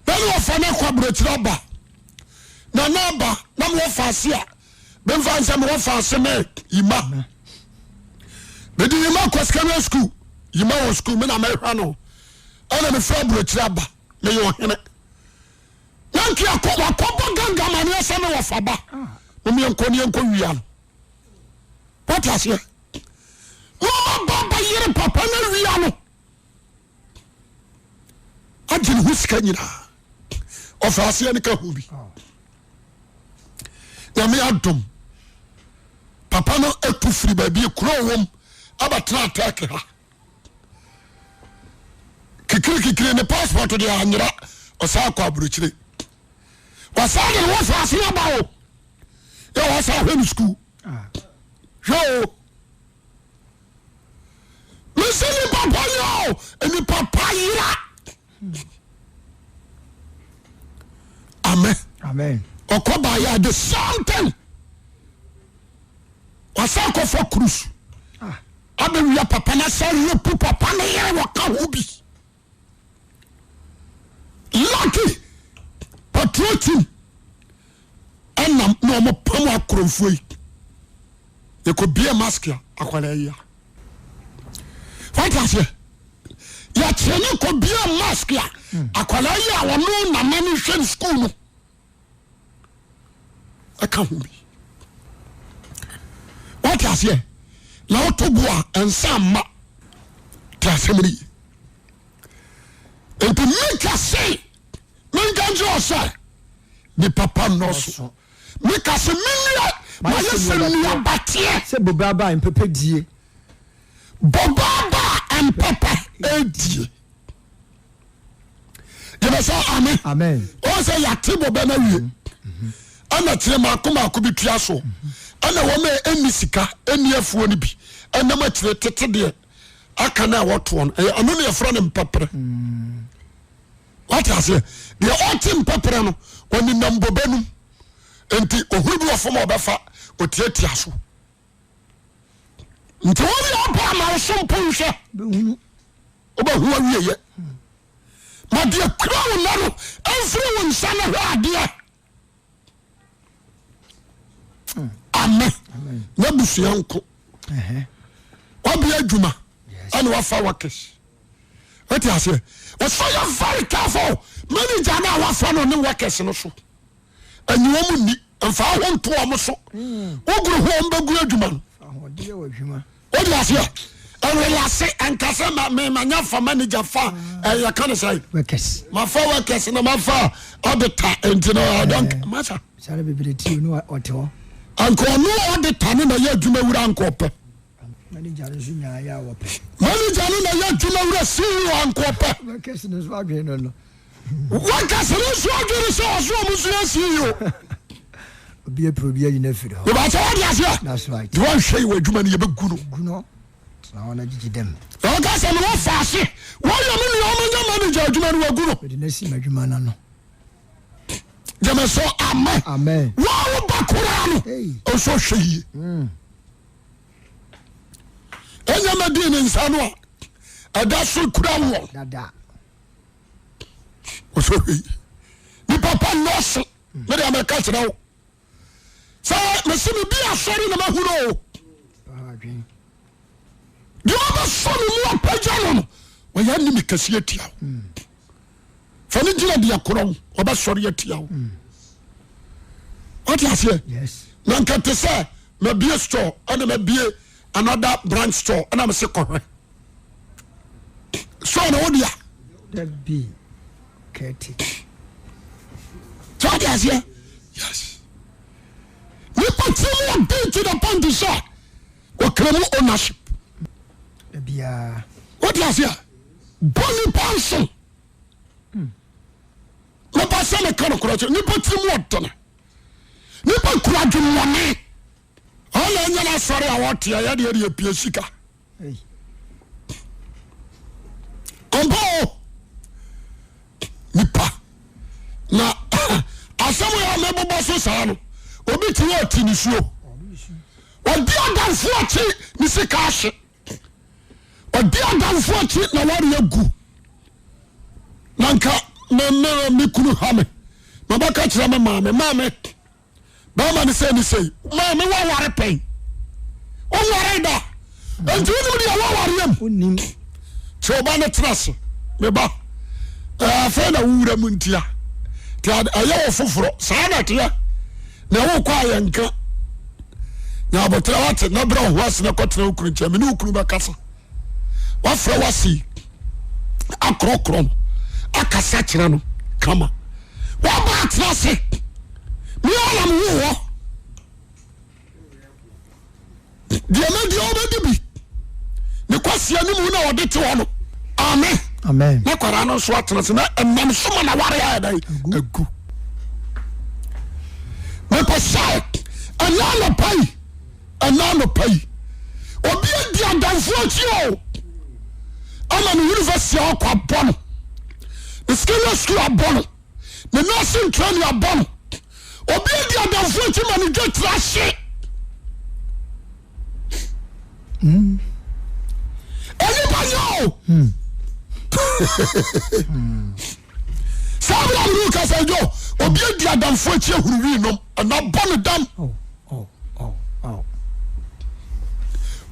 na ne ɔfa no akɔ aburokyire aba na na aba na mewɔ fa ase a memfa nsɛ mewɔ fa ase ne yima mede yima kɔ secondary school yima wɔ school me na mɛhwɛ no ɛna mefiri aburokyire aba meyɛ ɔhene Na nti akɔ wakɔbɔ ganga amaneɛ sɛ ne wɔfa ba mom yɛnkɔ ne yɛnkɔ wia no wate aseɛ na ɔma ba bɛyere papa no awia no agye ne ho sika nyinaa ɔfa aseɛ no ka ho bi nyame adom papa no atu firi baabi kuro wɔm abatena atɛke ha kikiri kikiri ne passport de anyera ɔsan akɔ aburokyire wasan de ne ho faase aba o yɛ wasan ahwɛ ne sukuu hwɛ o mesi nipa pa yɛ o nipa pa yera amen amen ɔkɔ ba yɛ the same thing wasan akɔfa cruise. Ah. Abɛwia papa no asa rape papa no yere wɔka ho bi. Lucky patrol team ɛnam na wɔn pam akorɔmfoɔ yi. Yɛkɔ bie mask a akwadaa yi a. Wate aseɛ? Yɛkyerɛ ne kɔ bie mask a akwadaa yi a ɔno nana no hwɛ no sukuu no. ɛka ho bi wate aseɛ na woto bo a ɛnsa mma te asɛm no yi nti mika se menka nkyerɛ sɛ nipa pa nnɔso mika se menua mayɛ sɛ nnuabateɛ sɛ bobe aba a mpɛpɛ die bobe aba a mpɛpɛ die gyeme sɛ amen ɔn sɛ yɛate bɔbɛ no awie ɛna kyerɛ maako maako bi tua so ɛna wɔn a ɛnni sika ɛnni afuo no bi ɛnam akyire tete deɛ aka no a wɔtoɔ no ɛyɛ ɛno ne yɛfrɛ no mpɛprɛ wate aseɛ deɛ ɔte mpɛprɛ no ɔnenam bɔbɛ no nti ohuru bi wɔ fam a ɔbɛfa ɔtiatia so nti wɔn yɛ ɔpɛ ama wo so mpo nhwɛ wobɛhu awieyɛ ma deɛ kura wo nna no ɛmfiri wo nsa no hwɛ adeɛ amen na busua nko wabea adwuma. Ɛna wafa workers. Wote aseɛ? Ɔsɛ yɛ very careful manager no a wafa no ne workers no so. Ɛnyi wɔn nni, mfa ho nto wɔn so. Woguru ho wɔn bɛgu adwuma no. Wode aseɛ? Ɛrelase ɛnka sɛ ma manya fa manager fa ɛyɛ ka ne sɛ. Workers. Mafa workers na mafa auditor nti no I don't masa. Sáré bebree tí o ní ɔte hɔ. Anka ɔno auditor no na yɛ adwuma wura anka ɔpɛ. Manager no nso nyaa yɛ a wɔpɛ. Manager no na yɛ adwuma wura CEO anka ɔpɛ. Workers no nso adwene no no. Workers no nso adwene sɛ ɔso ɔmo nso yɛ CEO. Obi apɛ obi ayi no afiri hɔ. Ìbá sɛ wọ́n di aseɛ. That's right. Di wọ́n hwɛ yi wɔ adwuma no yɛ bɛ gu no. Gu no. Tena hɔ na gyigyi dɛm. Ɔka sɛ mi wɔ faase wọ́n yɛ mi nua ɔmo nyɛ manager adwuma no wɔ gu no. Mede no asi m'adwuma no ano. Gyeme so amen. Amen. Wọ́n a wọ́n ba koraa no nso hwɛ yie. Ɛnyɛ ma di ne nsa no a ɛda so kura wɔn. Dada. Ɔsɔ hwɛ yie. Nipa pa nnɔɔso. Me deɛ mɛka kyerɛ wo sɛ mese me bi asɔre na mahunu o. Deɛ ɔbɛsɔ ne mu apagya no no ɔyɛ anim kɛseɛ atia wo. Fa ne gyina deɛ korɔ wo ɔbɛsɔre atia wo. Wate aseɛ? Na nka te sɛ mabie store ɛna mabie another branch store ɛna mese kɔhwɛ store na wo dea. Dabi kɛte. Sɛ wate aseɛ? Yes. Nipa ti mu ɔden to the point sɛ ɔkra mu ownership. Dabiara. Wate aseɛ? Bɔ nipa nso. Mepɛ sɛ meka nokorɛ kyerɛ nipa tiri mu ɔdene. Nipa kura adwemmɔne. Ɔna ɛnyɛ no asɔre a wɔteɛ yɛ deɛ deɛ pie sika. Ampa o nipa na asɛm yɛ mebobɔ so saa no obi te hɔ ɔte nisuo ɔdi adamfo akyi ne sika ahye. Ɔdi adamfo akyi na wari agu. Na nka me me me kunu ha me. Ma bɛka kyerɛ me maame, maame bɛrima ne sɛ ne sɛ maame waware pɛn. Waware da. Nti wonim deɛ waware am. Wonim. Sɛ ɔba no tena ase. Me ba. Afei na wowura mu ntia. Nti ɛyɛ wɔ foforɔ. Saa na ɛteɛ. Na wokɔ a yɛnka. Nya aboterɛ wate na brɛ wo ho ase na kɔtena wo kunu nkyɛn. Me ne wo kunu bɛkasa. Wafrɛ wase akorɔkorɔ no akasa kyerɛ no kama. Waba atena ase. Me ara na mewo wɔ. Deɛ mɛdi ɔbɛdi bi. Ne kwasia ne mu na ɔde te hɔ no. Amen. Amen. Na kwaraa no nso atena ase na ɛnam so ma na ware ayɛ dɛn agu. Mepɛ sɛ ɛna anɔpa yi ɛna anɔpa yi obi adi adamfo akyi o ama ne university a ɔkɔ abɔ no ne secondary school abɔ no ne nursing training abɔ no obi adi adamfo akyi ma ne dwa tiri ahye. Onipa nyɛ o. Saa bere a mene wo kasa dwo obi adi adamfo akyi ahuru wii nom ɛna bɔ ne dam.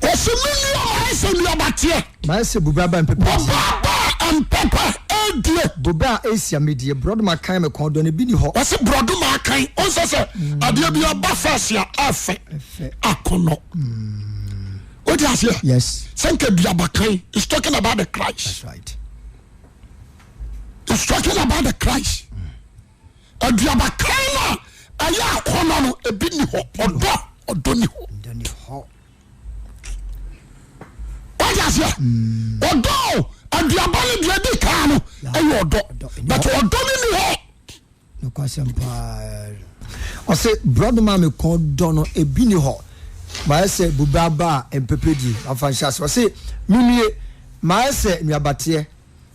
Ɔsɛ me nua mayɛ sɛ nnuabateɛ. Mayɛ sɛ bobe aba mpɛpɛ die. Bobe aba a mpɛpɛ edie. Bobe a esi a medie. Borɔdoma kan me kɔn dɔ no bi ni hɔ. Wɔsi borɔdoma akan. Ɔnsɛ sɛ adeɛ bi aba fɛs a ɛfɛ akɔnɔ. O ti aseɛ? Yes. Sɛ nka duaba kan is talking about the Christ. That's right. It's talking about the Christ. Aduaba kan no a ɛyɛ akɔnɔ no ebi ni hɔ. Ɔdɔ ɔdɔ ni hɔ. Ɔdɔ ni hɔ. Wọ́n ti aseɛ? Ɔdɔ o aduaba no deɛ di kan no ɛyɛ ɔdɔ but ɔdɔ no ni hɔ. Nokwasɛm paa. Ɔse borɔdoma a me kɔn dɔ no ebi ni hɔ. Mayɛ sɛ bobe aba a mpɛpɛ die. Mafa nhyɛ ase. Ɔse menue mayɛ sɛ nnuabateɛ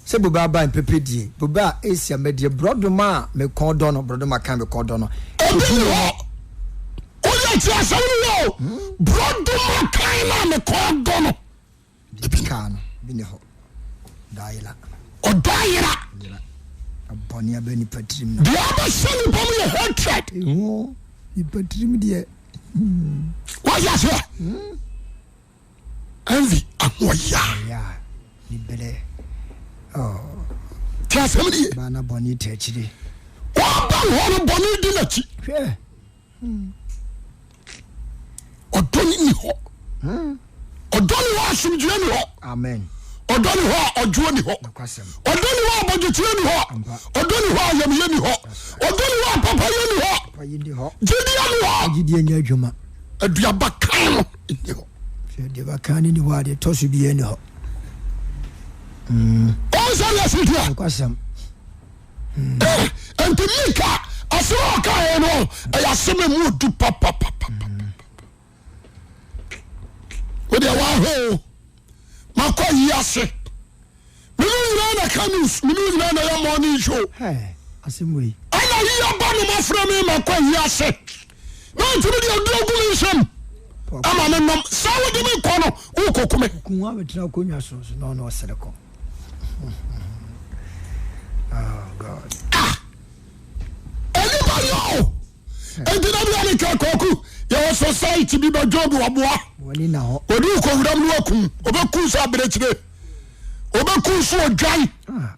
sɛ bobe aba a mpɛpɛ die. Bobe a esi a madie. Borɔdoma a me kɔn dɔ no borɔdoma kan me kɔn dɔ no ebi ni hɔ. Woyɛ ti asɛm no yɛ o. Borɔdoma kan no a me kɔn dɔ no. Ebi kaa no, bi ni hɔ. Ɔdɔ ayera. Ɔdɔ ayera. Ayera. Abɔne aba nipa tirim no. Deɛ abɛhyɛ nipa mu yɛ hatred. Ehu nipa tirim deɛ. Wọ́n yà sẹ́. Envy. Ahoɔyaa. Ahoɔyaa ne berɛ. Oh. Te asɛm no ye. Ba na bɔne ta akyire. Wɔba hɔ no bɔne di n'akyi. Hwɛ. Ɔdɔ no ni hɔ. Ɔdɔ ni hɔ asomdwoeɛ ni hɔ. Amen. Ɔdɔ ni hɔ a ɔdwoɔ ni hɔ. Nokwasɛm. Ɔdɔ ni hɔ a abɔdwoteɛ ni hɔ. Ampa. Ɔdɔ ni hɔ a ayamyɛ ni hɔ. Ɔdɔ ni hɔ a papayɛ ni hɔ. Papa yi ni hɔ. Gyidie ni hɔ. Gyidie nyɛ adwuma. Aduaba kan no nni hɔ. Sɛ aduaba kan no ni hɔ a deɛ ɛtɔ so biara ni hɔ. Ɔn sɛ deɛ ɛsi teɛ. Nokwasɛm. Eh, nti Mika asɛm a ɔkaeɛ no ɛyɛ asɛm a ɛmu ɔdu papapapa. Wodeɛ wahwɛ o, makɔ yi ase. Mene nyinaa na ka news, mene nyinaa na yɛ morning show. Asɛm wei. Ɛna yi aba no mafrɛ me makɔ yi ase. Na ntumi deɛ ɔduro gu me nsam ama me nom. Sɛ wode me kɔ no, wokɔku me. Kun abɛtena akonnwa so so na ɔno ɔsere kɔ. Oh God. Ah! Onipa yɛ o. Enti na bia meka kwaku yɛwɔ society bi bɛdwo bi ɔboa. Wɔni na hɔ. Ɔde wokɔ wuram no wakum. Ɔbɛku sɛ aberɛkyire. Ɔbɛku so odwan. Ah.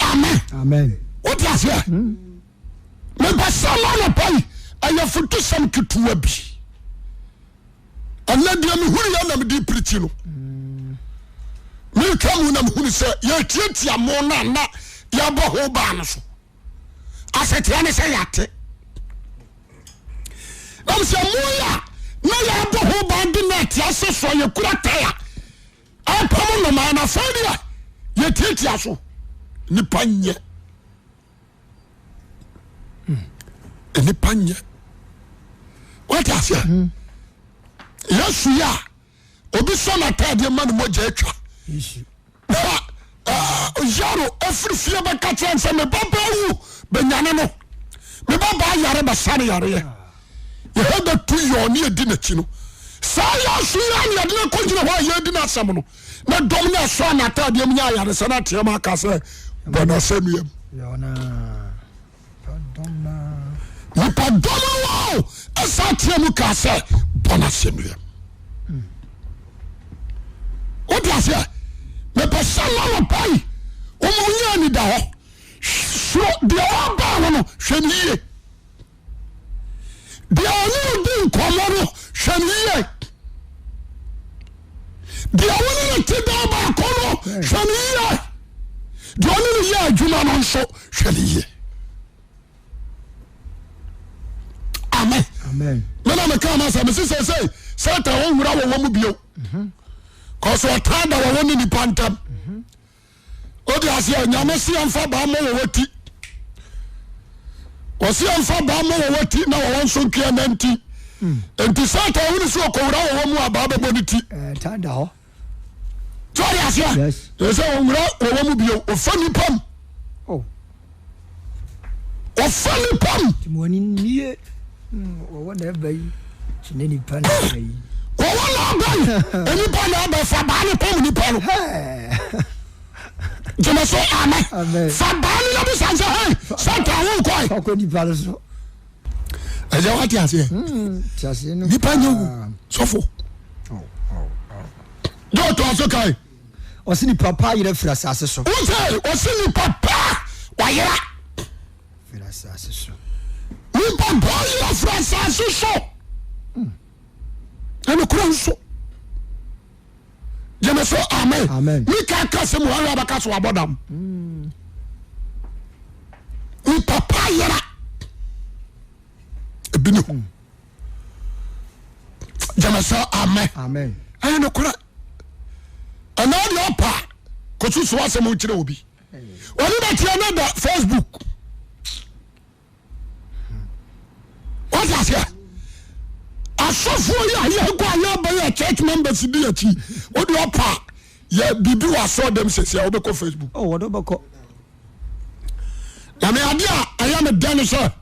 Amen. Amen. Wote aseɛ? Hmm. Mepɛ sɛ ma anɔpa yi ɛyɛ fotusɛm ketewa bi. Ɛnɛ deɛ mehunu yɛ na mede pirikyi no. Metwa mu na mehunu sɛ yɛtiatia mo no a na yɛbɔ ho baa no so. Aseteɛ ne sɛ yɛate. Nam sɛ mo yi a na yɛabɔ ho ban de nɛɛte ase so a yɛkura taya apam nnomaa no afei deɛ yɛtiatia so. Nipa nyɛ. Nnipa nyɛ. Wate aseɛ? Hmm. Yesu yɛ a obi sɔ n'ataadeɛ ma ne mogya atwa. Na Yaro afiri fie bɛka kyerɛ sɛ me babaa wu bɛnyane no. Me babaa yare bɛsa no yareɛ. Yɛhɛ bɛtu yɔɔ ne yɛdi n'akyi no. Saa Yesu yɛ a ne yɛde no akɔgyina hɔ a yɛdi n'asɛm no. Na dɔm no ɛsɔɔ n'ataadeɛ mu nya ayaresa no ateam aka sɛ bɔ n'asɛnnua mu. Nipa dɔm no ɛsa ateam mu kaa sɛ bɔ n'asɛnnua mu. Wote aseɛ? Mepɛ sɛ lɔlɔpa yi wɔn nyɛ anida hɔ. Soro deɛ ɔba ho no hwɛ no yie. Deɛ ɔne wo di nkɔmmɔ no, hwɛ no yie. Deɛ wo ne no te dan baako no, hwɛ no yie. Deɛ ɔne no yɛ adwuma no nso, hwɛ no yie. Amen. Amen. Me na meka ma sɛ mese sɛ sɛ Satan ɔnwura wɔ wɔ mu bio. Kɔsɛ ɔtaa da wɔ wɔ ne nipa ntam. Wode aseɛ nyame se yɛmfa baa mmɔ wɔ wati. Wɔse yɛmfa baa mmɔ wɔ wati na wɔwɔ nso nkea nanti. Nti Satan hunu sɛ ɔkɔwura wɔwɔ mu a baa bɛbɔ ne ti. Taa da hɔ. Sɛ ɔde aseɛ. Yes. Ɛsɛ sɛ ɔwura wɔwɔ mu bio. Ɔfa nipa mu. Oh. Ɔfa nipa mu. Nti mo ani nie. Wɔwɔ na ɛba yi. Kyene nipa na ɛba yi. Wɔwɔ na aba yi. Nipa na ɛba fa baa ne pam nipa no. Gyeme so amen. Amen. Fa baa no na bisa sɛ hey Satan wo kɔe. Fa kɔ nipa no so. Ɛyɛ wate aseɛ. Te aseɛ no. Nipa nyɛ wu sɔfo. Dɛ ɔtɔ so kae. Ɔsi nipa pa yera firi asase so. Wosɛ ɔsi nipa pa wayera. Firi asase so. Nipa pa yera firi asase so. Ɛne kura nso. Gyeme so amen. Amen. Mika ka sɛ mu hɔn abɛka so wabɔ dam. Nipa pa yera. Ebi ni hɔ. Gyeme so amen. Amen. Ɛyɛ nokorɛ. Ɛnna deɛ ɔpa kɔsusu asɛm kyerɛ obi. Ɔne bɛteɛ ne da Facebook. Wọ́n aseɛ asɔfoɔ yi a yɛkɔ a yɛba yi a church members di akyi wọ́n de ɔpa yɛ biribi wɔ asɔ dɛm sɛsɛ a wɔbɛkɔ Facebook. Oh, wɔde bɛkɔ. Na me adeɛ a ɛyɛ me dɛ ne sɛ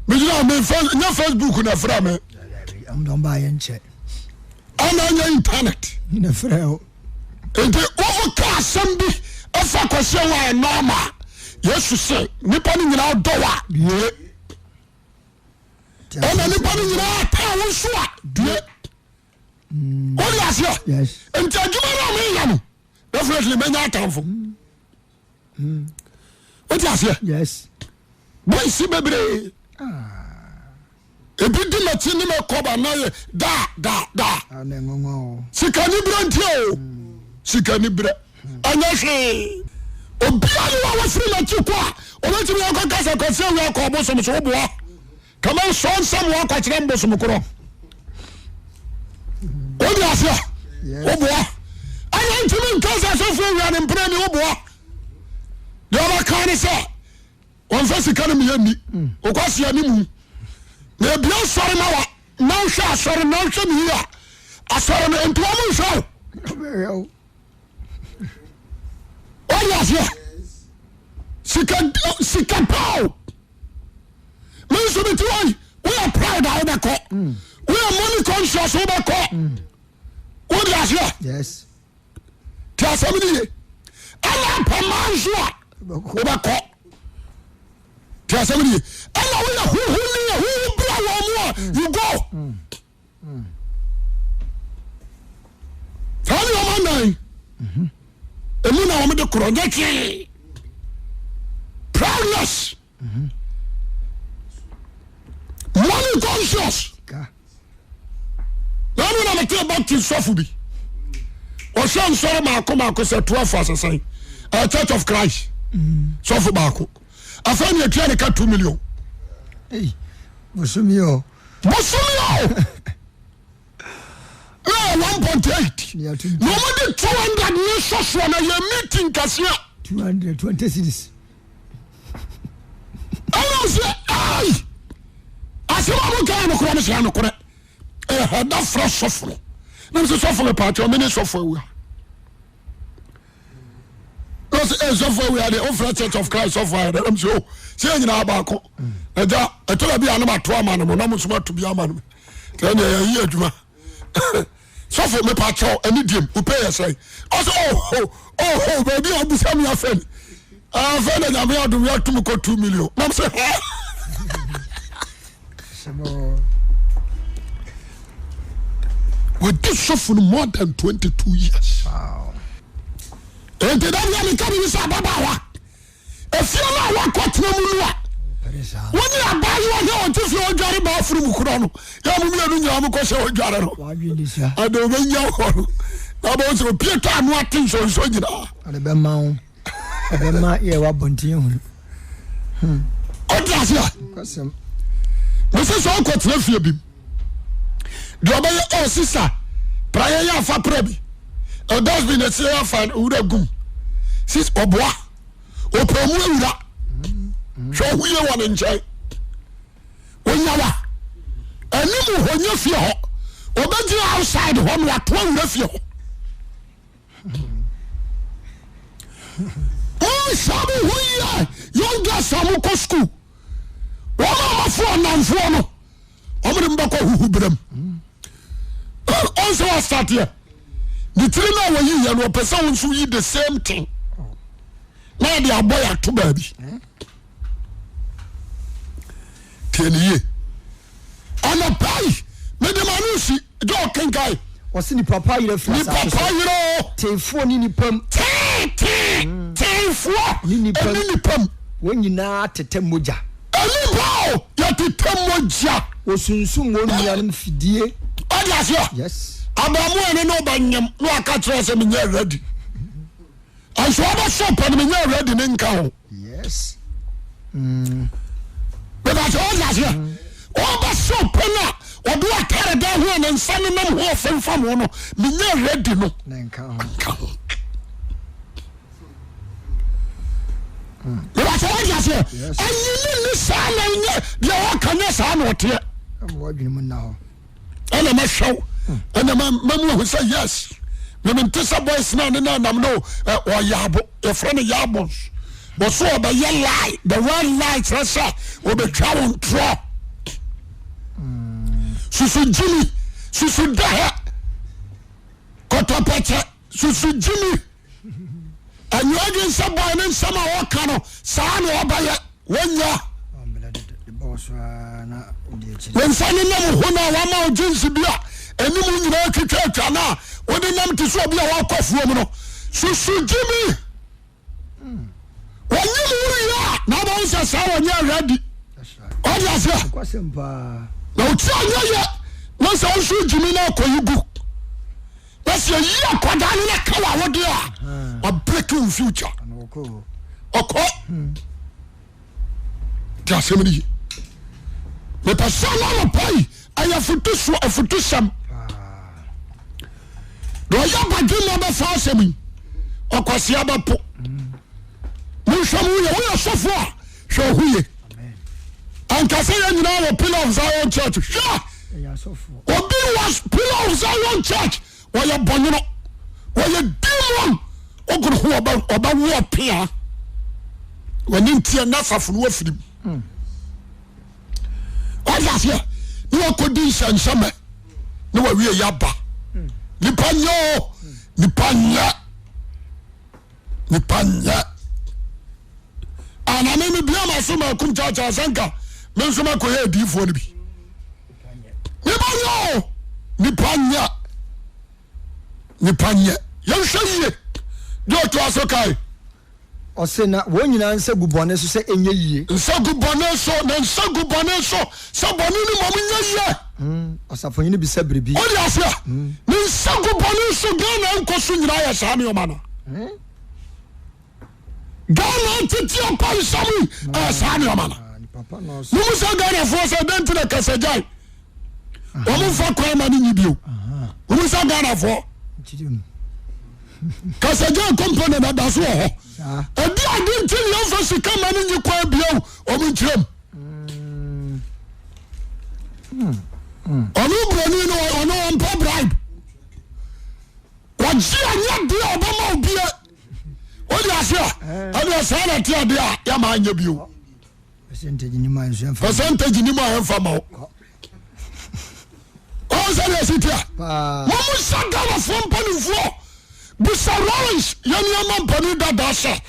megyina me nyɛ Facebook na ɛfrɛ me. Ɛmu ba yɛ nkyɛ. Ɛna ɛnyɛ internet. Na ɛfrɛ o. Nti woka asɛm bi ɛfa kɔsi ɛwɔ a ɛnɔɔma Yesu se nipa no nyinaa dɔ wa due. Ɛna nipa no nyinaa taa wo nso a due. Wode aseɛ? Nti adwuma no a meyɛ no definitely mɛnya atamfo. Wote aseɛ? Boys bebree ebi di m'akyi ne me kɔba na yɛ daa daa daa. Sika ni berɛ nti o. Sika ni berɛ ɛnyɛ hwee. Obia ne wa wɔfiri n'akyi kɔ a ɔbɛtumi akɔka sɛ Kwasi Awia kɔ ɔbosom so woboa. Kama nsɔ nsɛm wɔ akɔkyerɛ mbosom korɔ. Wode aseɛ? Woboa. Ɛna ntumi nka sɛ sɔfo awia ne mpena ni woboa. Deɛ ɔbɛka ne sɛ wɔmfa sika no meyɛ nni. Wokɔ aseɛ ne mu. Na ebia asɔre ma wa na wohwɛ asɔre na wohwɛ ne yie a asɔre no nti wɔn nhwɛ wo. Wode aseɛ? Sika sika paa o. Me nso mete hɔ yi, woyɛ proud a wobɛkɔ. Woyɛ money conscious wobɛkɔ. Wode aseɛ? Yes. Te asɛm no ye. Ɛna apɛ maa nso a wobɛkɔ. Te asɛm no ye. Ɛna woyɛ huhu ni huhu bra wɔn mu a you go. Saa nneɛma nan emu na wɔn de korɔ nyɛ hwee. Proudness. Money conscious. Na ɛno na mete Baptist sɔfo bi. Ɔhwɛ nsɔre maako maako sɛ 12 asesɛn. Uh, Church of Christ. Sɔfo baako. Afei ne atua ne ka 2 million. Hey, bosomi o. Bosomi o. Na yɛ 1.8. Na wɔn de 200 ne sɔsoɔ na yɛ meeting kɛseɛ. 220 cities. Ɛna ɔsɛ ai asɛm a moka yɛ nokorɛ no sɛ nokorɛ ɛhɛda frɛ sɔfo no na mesɛ sɔfo no paakyɛ mene sɔfo awua na ɔsɛ ɛ sɔfo awua deɛ wofrɛ Church of Christ sɔfo ayɛ dɛ na mesɛ o sɛ yɛ nyinaa baako agya ɛtɔ da bi a na mato ama no mo na mo nso mato bi ama no sɛ ɛneɛ yɛyi adwuma sɔfo mepa kyɛw ɛne diem wopɛ yɛ sɛn ɔsɛ oho oho baabi a wobusa me afɛ ni afɛ na nyame adom yɛatom kɔ 2 million nam sɛ hɛ wɔdi sɔfo no more than 22 years enti da bia meka biribi sɛ ababaawa Efie no a woakɔtena mu no a wo ne abaayewa no a ɔte fie ɔdware bathroom korɔ no yɛ mo mmienu nyinaa mo kɔhyɛ ɔdware no ade ɔbɛnya hɔ no na bɛwo sɛ opie tɔ ano ate nsonso nyinaa ɔde bɛma wo bɛma yɛ wɔ abɔnten hunu ɔte ase a mesɛ sɛ ɔkɔtena fie bi deɛ ɔbɛyɛ ɔ sisa praeɛ yɛ afa pra bi dustbin ɛsɛ yɛ afa wura gum sis ɔboa ɔpɛ mu awura hwɛ ɔho yie wɔ ne nkyɛn onyawa anim hɔ nyɛ fie hɔ ɔbɛgyina outside hɔ na wato awura fie hɔ monhwɛ mo ho yie young girls a mokɔ school wɔn a wɔfo ɔnamfoɔ no wɔn de mbɛkɔ huhu berɛ mu ɔnsɛ wɔastateɛ ne tiri no a wɔyi yɛ no ɔpɛ sɛ wo nso yi the same thing na ɔde abɔ yɛ ato baabi tie ne yie anɔpa yi mede ma no si gye ɔkenkan Ɔse nipa pa yerɛ firi nipa asase pa so. yerɛ o Teefoɔ ne nipa mu. Tee tee teefoɔ Ne nipa mu. ɛne nipa mu. Wɔn nyinaa tetɛ mogya. Nnipa o yɛtetɛ mogya. Wɔsunsum wɔn nuanom fidie. Ɔde aseɛ. Yes. Abaamuwa no ne ɔba nyam na waka kyerɛ sɛ menyɛ ready. Nso ɔbɛsɔ pɛ no menyɛ ready ne nka ho. Yes. Bɛbɛ sɛ ɔde aseɛ. Ɔbɛsɔ pɛ no a ɔde atare da ho a ne nsa nenam ho ɔfemfam ho no menyɛ ready no Ne nka ho. nka ho. Bɛbɛ sɛ ɔde aseɛ. Ɛnyi ne ni saa na nyɛ deɛ ɔka nyɛ saa na ɔteɛ. Ɛma wadwene mu nna hɔ. Ɛna mɛhwɛ wo ɛna mamu ahu sɛ yes memente sɛ boys no ne no anam no ɔyɛ abo yɛfrɛ no yabons wɔso ɔbɛyɛ lie the word lie kyerɛ sɛ ɔbɛtwa wo ntorɔ susu gyimi susu dɛhɛ kɔtɔpɛkyɛ susu gyimi Ɛnyɛ adwene sɛ bɔe ne nsɛm a ɔka no saa na ɔbɛyɛ. Wɔnya. Ne nsa nenam ho no a wama wo jeans bi a anim nyinaa twitwatwa no a wode nam te sɛ obi a wakɔ afuom no, susu gyimi. Wɔnyim wo wie a na wobɛhu sɛ saa wɔnyɛ ready. Ɔde aseɛ na ɔti anyɛ yɛ na sɛ wo nso gyimi no akɔyi gu na sɛ yɛyi akwadaa no na ka wawode a wabreki wo future ɔkɔ. Te asɛm no ye. Mepɛ sɛ na anɔpa yi ɛyɛ afutuso afutusɛm. Na ɔyɛ badwemma bɛfa asɛm yi ɔkwasea bɛpo. Monhwɛ mo yɛ woyɛ sɔfo a hwɛ ɔho ye. Anka sɛ yɛn nyinaa wɔ Pillar of Zion Church hwɛ obi wɔ Pillar of Zion Church wɔyɛ bɔnwono wɔyɛ demon wogoro ho ɔbɛwo ɔpea wɔne ntiɛ na asafo no wafirim wɔde aseɛ ne wakɔdi nsɛnsɛmɛ ne wawie yaba nipa nyɛ o nipa nyɛ nipa nyɛ aname me bia ma so ma kum kyaakyaa sɛ nka me nso makɔyɛ adiifoɔ no bi nipa nyɛ o nipa nyɛ nipa nyɛ yɛnhwɛ yie deɛ ɔtoa so kae. Ɔse na wɔn nyinaa nsa gu bɔne so sɛ ɛnyɛ yie. Nsa gu bɔne so na nsa gu bɔne so sɛ bɔne no mmom nyɛ yie. Ɔsafohene bisa biribi. Wode aseɛ ne nsa gu bɔne so Ghana nkɔ so nyinaa yɛ saa nneɛma no. Ghana tete apansam yi ɛyɛ saa nneɛma no. Mumu sɛ Ghanafoɔ sɛ dɛn nti na kasa gyae wɔn mfa kwan ma no nyi bio. Mumu sɛ Ghanafoɔ kasa gyae company na da so wɔ hɔ. Ɛdi adi nti na yɛmfa sika ma no nyi kwan bio wɔn nkyerɛ mu. Ɔno buroni no ɔno ɔmpɛ bribe. Wɔgye anyɛ deɛ ɔbɛma obie. Wode ase a ɛdeɛ saa na te adeɛ a yɛma anyɛ bio. Percentage ni mu a nso ɛmfa. Percentage ni mu a ɛmfa ma wo. Wɔn sɛ deɛ si tia. Wɔn mo nsa Ghanafoɔ mpanimfoɔ bisa Lawrence yɛn nneɛma mpanin dada sɛ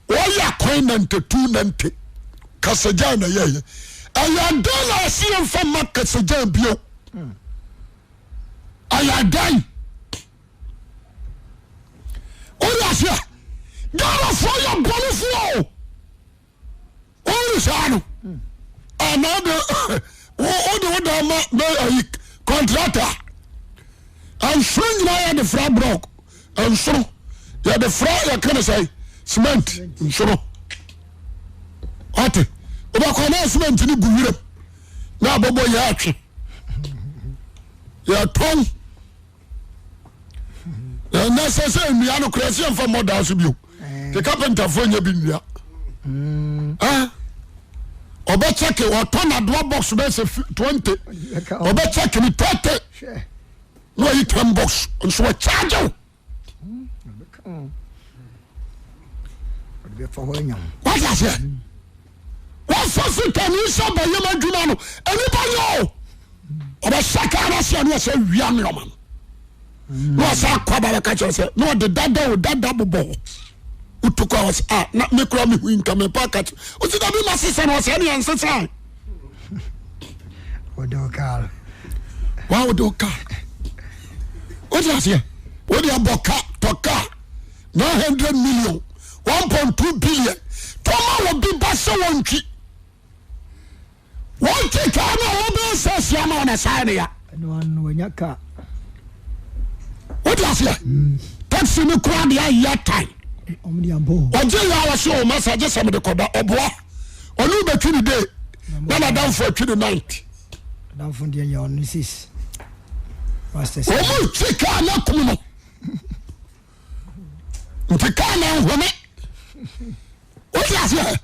wɔyɛ akwan 92 90 kasagyan na yɛyɛ ɛyɛ adan na ɔsi yɛn fa ma kasagyan bio ɛyɛ adan. Wode aseɛ Ghanafoɔ yɛ bɔnefoɔ o wone saa no ana wode wode wode ama ayi kɔntrata nsono nyinaa yɛde fra brɔk nsono yɛde fra yɛka ne sɛ cement nsono ɔte wobɛkɔ na cement no gu werɛm na abɔbɔ yɛ atwe yɛtɔn ɛnɛ sɛ sɛ nnua no koraa sɛ yɛmfa mmɔ daa so bio te kapentafoɔ nyɛ bi nnua ɔbɛkyɛke ɔtɔ nadoa box bɛyɛ sɛ 20 ɔbɛkyɛke ne 30 na wayi 10 box nso wɔkyagye wo wate aseɛ wɔfa fitani sɛ bɛyɛm adwuma no nnipa nyɛ o ɔbɛhyɛ kaa no aseɛ ne ɔsɛ wia nneɔma no na ɔsɛ akɔ aba bɛka kyerɛ sɛ na ɔde dada o dada bobɔ hɔ wotu kɔ a ɔsɛ a na me kura mehu nka mepa ka kyerɛ ɔsi dabi ma sesa no ɔsɛ ne ɛnsesa Wode wo kaa no. Wa wode wo kaa. Wode aseɛ. Wode abɔ ka tɔ kaa 900 million 1.2 billion tɔma wɔ bi ba sɛ wɔntwi. Wɔntwi kaa no a wɔbɛyɛ sɛ asia ma wɔn saa ne ya. Ɛno ano wanya kaa. Wode aseɛ. Taxi no koraa de ayɛ tan. Ɔgye yɛ a wɔse o masa gye sɛ mede kɔda ɔboa. Ɔne wobɛtwi ne day na nadamfo atwi ne night. Adamfo deɛ nyɛ ɔno sis. Wɔn twi kaa na kum no. Nti kaa na nhome. Wote aseɛ?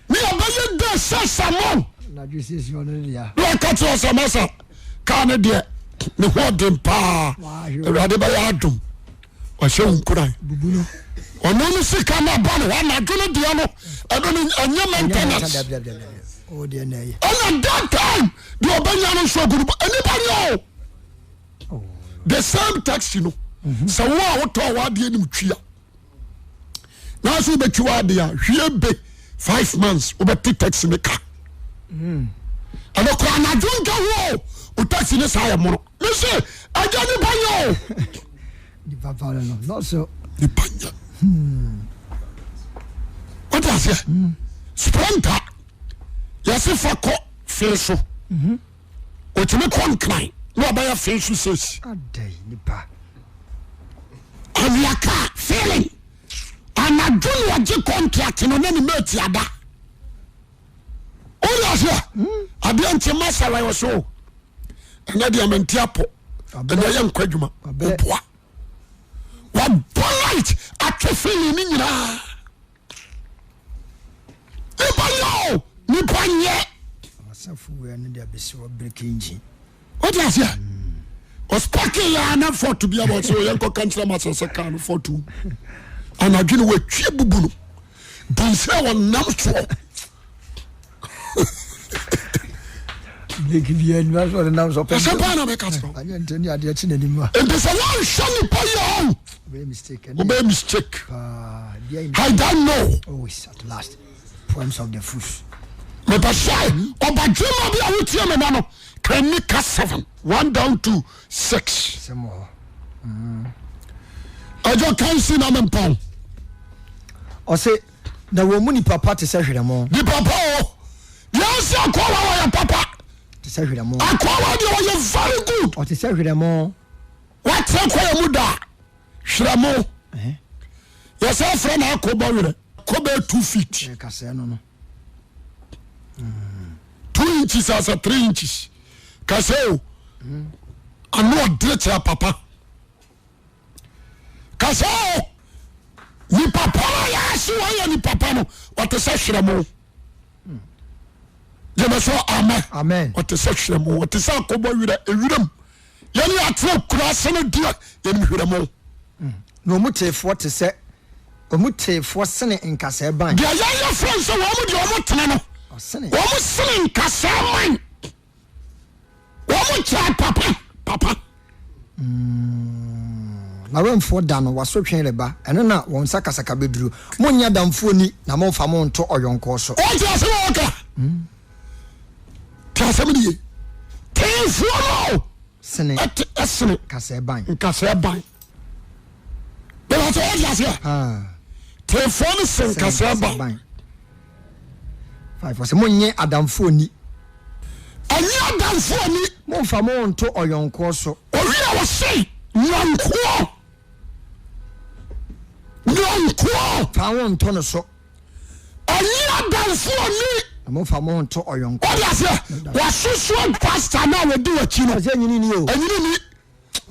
Ne yɛbɛyɛ dɛ sɛ samon. Na waka kyerɛ sɛ masa kaa no deɛ ne ho ɔden paa. Awurade bɛyɛ adom. Ɔhyɛ wo nkuran. Ɔno no sika no aba ne hɔ anadwo no deɛ no ɛno no ɛnyɛ maintenance. Ɛna that time deɛ ɔbɛnya no nso agu no nnipa nyɛ o. The same taxi no sɛ wo a wotɔɔ w'adeɛ nim twia. Nanso wobɛtwi w'adeɛ a hwie be 5 months wobɛte taxi ne ka. Ɛno kora anadwo nka ho o, wo taxi ne saa yɛ mono. Mese Agya nipa nyɛ o. Nipa pa no no nɔɔso. Nipa nyɛ. Wote aseɛ? Sprinter yɛse fa kɔ fee so. Otumi kɔ nkran na ɔbɛyɛ fee so sesi. Adai nipa. Awia kaa feeling. Anadwo na ɔgye contract no na ne mate ada. Wote aseɛ? Adeɛ nkye masa wɔ so. Ɛnɛ deɛ mente apɔ. Ɛnɛ yɛ nkɔ adwuma. Ɔboa. Wabɔ light atwe feeling ne nyinaa. Nipa nyɛ o, nipa nyɛ. Ɔsafo wei no de abɛsi hɔ break engine. Wote aseɛ? Ɔspake yɛ ana fɔto bi aba sɛ ɔyɛ nkɔka nkyerɛ ma sɛ sɛ kaa no fɔto. Anadwo no watwie bubu no. Dunsɛ wɔnam soɔ. Blake bi anima so ɔde nam so pɛ. Asɛm paa na mɛka kyerɛ. Anyɛ ntɛm ne adeɛ kye n'anim a. Nti sɛ wɔnhwɛ nipa yi a ɔn. Wobɛyɛ mistake. Wobɛyɛ mistake. Paa. I don't know. Always at last. Poems of the fools. Mepɛ sɛ ɔbadwemma bi a wotie me na no kan Mika 7 1 down to 6. Sɛm wɔ hɔ. Ɛdwo kan si na mempɔn. Ɔse na wɔn mu nipa pa te sɛ hwerɛmo. Nipa pa o. Deɛ ɔsi akɔwa wɔyɛ papa. Te sɛ hwerɛmo. Akɔwa deɛ ɔyɛ very good. Ɔte sɛ hwerɛmo. Wakyerɛ kɔ yɛ mu da hwerɛmo. Yɛsɛ frɛ na akɔ bɔ werɛ. Kɔ bɛyɛ 2 feet. Kasɛɛ no no. 2 inches asɛ 3 inches. Kasɛɛ o. Ano ɔdere kyerɛ papa. Kasa o, nipa pa no a yɛase wɔn yɛ nipa pa no, ɔte sɛ hwerɛmo. Gyeme so amen. Amen. Ɔte sɛ hwerɛmo, ɔte sɛ akɔbɔ werɛ ewiram. Yɛne yɛatena kura ase no deɛ yɛnim hwerɛmo. Na wɔn teefoɔ te sɛ wɔn teefoɔ sene nkasɛɛ ban. Deɛ yɛyɛ frɛ sɛ wɔn deɛ wɔn tene no, wɔn sene nkasɛɛ man. Wɔn kyɛɛ papa papa. Na wɛmfoɔ da no, w'asotwe reba, ɛno na wɔn sakasaka bɛduru. Monnye adamfoɔ nni, na mommfa mo nto ɔyɔnkoɔ so. Wote asɛm a wɔka? Te asɛm no ye. Teefoɔ no Sene ɛte ɛsene nkasɛɛ ban. nkasɛɛ ban. Bɛbɛ sɛ wɔte aseɛ. Teefoɔ no se nkasɛɛ ban. 5 ɔsɛ monnye adamfoɔ nni. Ɛnyɛ adamfoɔ ni. Mommfa mo ho nto ɔyɔnkoɔ so. Owi a wɔse yɔnkoɔ yɔnkoɔ. Fa wo nto no so. Ɛnyɛ adamfoɔ ni. Na momfa mo ho nto ɔyɔnkoɔ. Wɔde aseɛ wɔasosoɔ pastor no a wɔdi w'akyi no. Ɔsɛ ɛnyini ni o. Ɛnyini ni.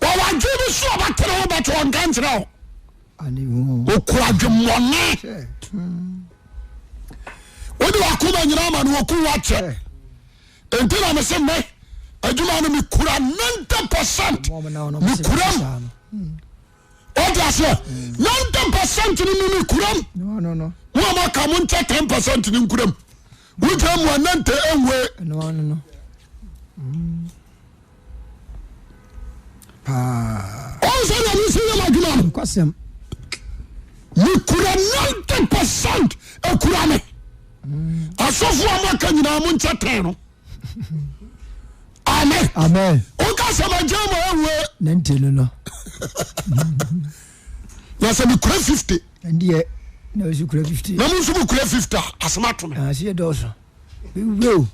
Wɔwɔ adwene bi so a ɔbɛtene wo bɛto ɔnka nkyerɛ wo. Ɔkura adwemmɔne. Wode wakoma nyinaa ma no wɔku wakyɛ. Nti na mese me adwuma no mekura 90% mekura mu. Wode aseɛ 90% no mu mekura mu. Mo a moaka mo nkyɛ 10% no nkura mu. Wogya mu a 90 ɛnwe. Paa. Ɔn sɛ deɛ mesi yɛ m'adwuma no. Nokwasɛm. Mekura 90% ekura me. Asɔfo a moaka nyinaa mo nkyɛ tɛn no. Amen. Amen. Woka sɛ magya mu awue. 90 no no. Na sɛ mekura 50. Ɛndeɛ na wosi kura 50. Na mo nso mokura 50 a asɛm ato me. Ah, si yɛ dɔɔso. Weo.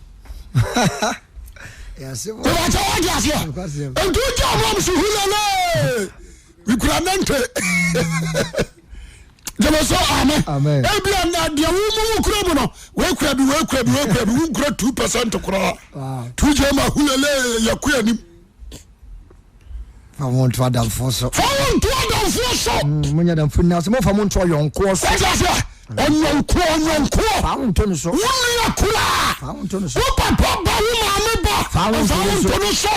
Wọ́n wọ́n di aseɛ. Nti o jẹ́ ọmọ mi hulele. Mikura nante. Jẹ́mi sọ amen. Amen. Ebi ɛnna deɛ wo mu wo kura mu no, wei kura bi, wei kura bi, wei kura bi, wo nkura 2% koraa. Tu jẹ́ ma hulele yɛ kɔ anim. Fa wɔn nto adamfoɔ so. Fa wɔn nto adamfoɔ so. Mo nyɛ adamfoɔ nyinaa so mo fa mo nto ɔyɔnkoɔ so. Wọ́n aseɛ ɔyɔnkoɔ ɔyɔnkoɔ. Fa wɔn nto no so. Wo nua koraa. Fa wɔn nto no so. Wo papa ba wo maame ba. Fa wɔn Fa wɔn nto no so.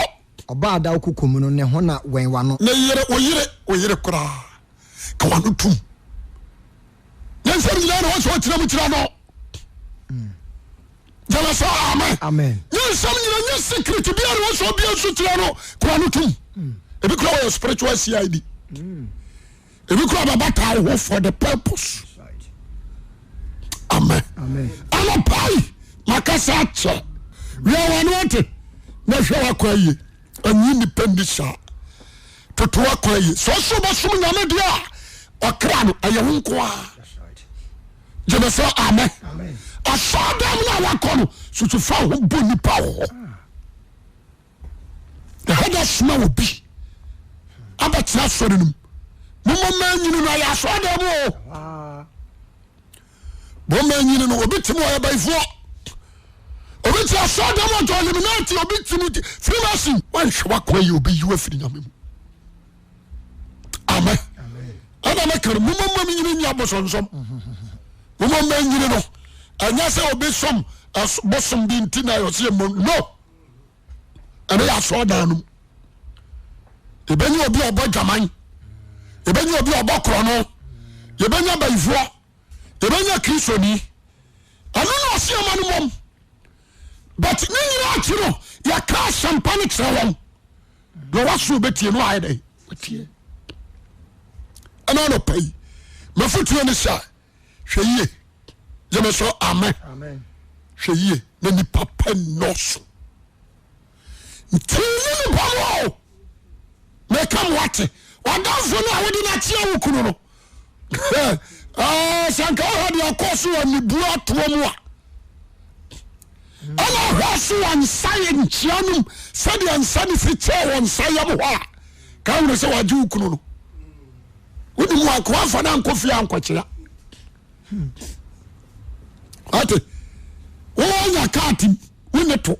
Ɔbaa da okoko mu no ne ho na wɛn w'ano. Ne yere wo yere wo yere koraa ka w'ano tum. Yɛn nsɛm nyinaa na wɔsɛ ɔkyerɛ mu kyerɛ no. Gyama sɛ amen. Amen. Yɛn nsɛm nyinaa nyɛ secret bi a na wɔsɛ ɔbia nso kyerɛ no ka w'ano tum. Ebi kura wɔyɛ spiritual CID. Ebi kura bɛba taa wo ho for the purpose. Amen. Amen. Anɔpa yi makasa akyɛ wia w'ano ate na hwɛ w'akɔ ayie. Ɛnyi nipa nni saa. Toto akwan yie. Sɛ ɔsɛ ɔbɛsom Nyame deɛ a, ɔkra no ɛyɛ wo nko ara. Gyeme sɛ amen. Asɔɔdam no a wakɔ no, susu fa ho bɔ nipa wɔ hɔ. Ɛhɔ da soma wɔ bi abɛtena asɔre no mu. Momma mmaa nyini no ayɛ asɔɔdam o. Bɔmma nyini no obi te mu ɔyɛ bayifoɔ. Obi te asɔɔdam ɔjɔ eliminati obi te mu Freemason. Wanhwɛ wakwan yi obi yi wafiri nyame mu. Amen. Ɛna mɛka no momma mma nyini nyi abosonsom. Momma mma nyini no ɛnyɛ sɛ obi som bosom bi nti na ɔsɛ yɛ no. Ɛno yɛ asɔɔdan no mu. Yɛbɛnya obi a ɔbɔ dwaman, yɛbɛnya obi a ɔbɔ korɔno, yɛbɛnya bayifoɔ, yɛbɛnya kristoni. Ɛno na ɔse ama no mmom. But ne nyinaa akyi no, yɛka asɛmpa no kyerɛ wɔn. Deɛ waso bɛtie no ayɛ dɛ, watie. Ɛna anɔpa yi, mafotuo ne sɛ, hwɛ yie. Gyeme so amen. Hwɛ yie na nipa pɛ nnɔɔso. Nti ne nipa mu o. Meka mo ate. Ɔdamfo no a wode no akyea wo kunu no. Sɛ nka wohwɛ deɛ ɔkɔɔ so wɔ ne bu atoɔ mu a ɛna ɔhwɛ so wɔ nsa yɛ nkyea nom sɛdeɛ nsa no si kyɛɛ wɔ nsa yam hɔ a ka hunu sɛ wagye wo kunu no. Wonim wakoa mfa no ankɔ fie ankɔkyea. Ate wonya kaati wone to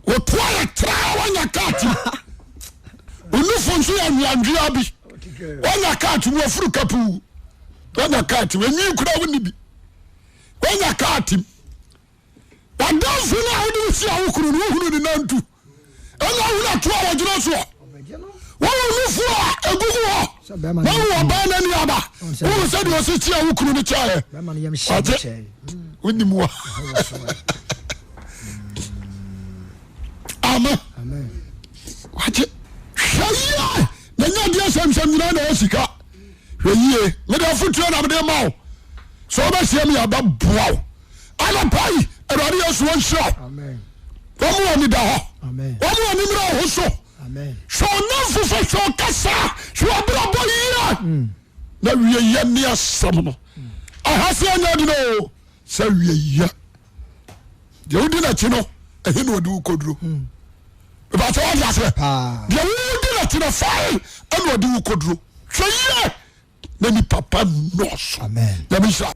woto ayɛ tra wonya kaati onufo nso yɛ nweanwea bi wonya kaati wofuru kapu wonya kaati enwi kura wonni bi wonya kaati W'adamfo no a wode wo si a wo kunu no wohunu ne nantu ɛna wohunu ato a wɔgyina soɔ wohu nufoɔ a ɛgugu hɔ wohu ɔbaa no ani aba wohu sɛ deɛ ɔsi kyia wo kunu no kyɛɛ ɔgye wonim wa amen wagye hwɛ yie na nya deɛ sɛmsɛm nyinaa na ɛwɔ sika hwɛ yie mede afotuo na mede ma wo sɛ wobɛhyia me yɛbɛboa wo Anɔpa yi, Awurade Yesu ɔnhyira wo. Wɔn wɔ ani da hɔ. Wɔn wɔ ani mmerɛ wo so. Hwɛ ɔnamfo fɛ, hwɛ ɔkasa, hwɛ ɔbrabɔ yie. Mm. Na wie yɛ ne asɛm no. Aha sɛ ɛnyɛ adi no o, sɛ wie yɛ. Deɛ wodi n'akyi no, ɛhe na ɔde wo kɔduro. Mm. Ìbàtɛ wọ́n di aseɛ. Deɛ wodi n'akyi no, fae ɛna ɔde wo kɔduro. Hwɛ yie na nipa pa nnɔɔso. Nyame nhyira.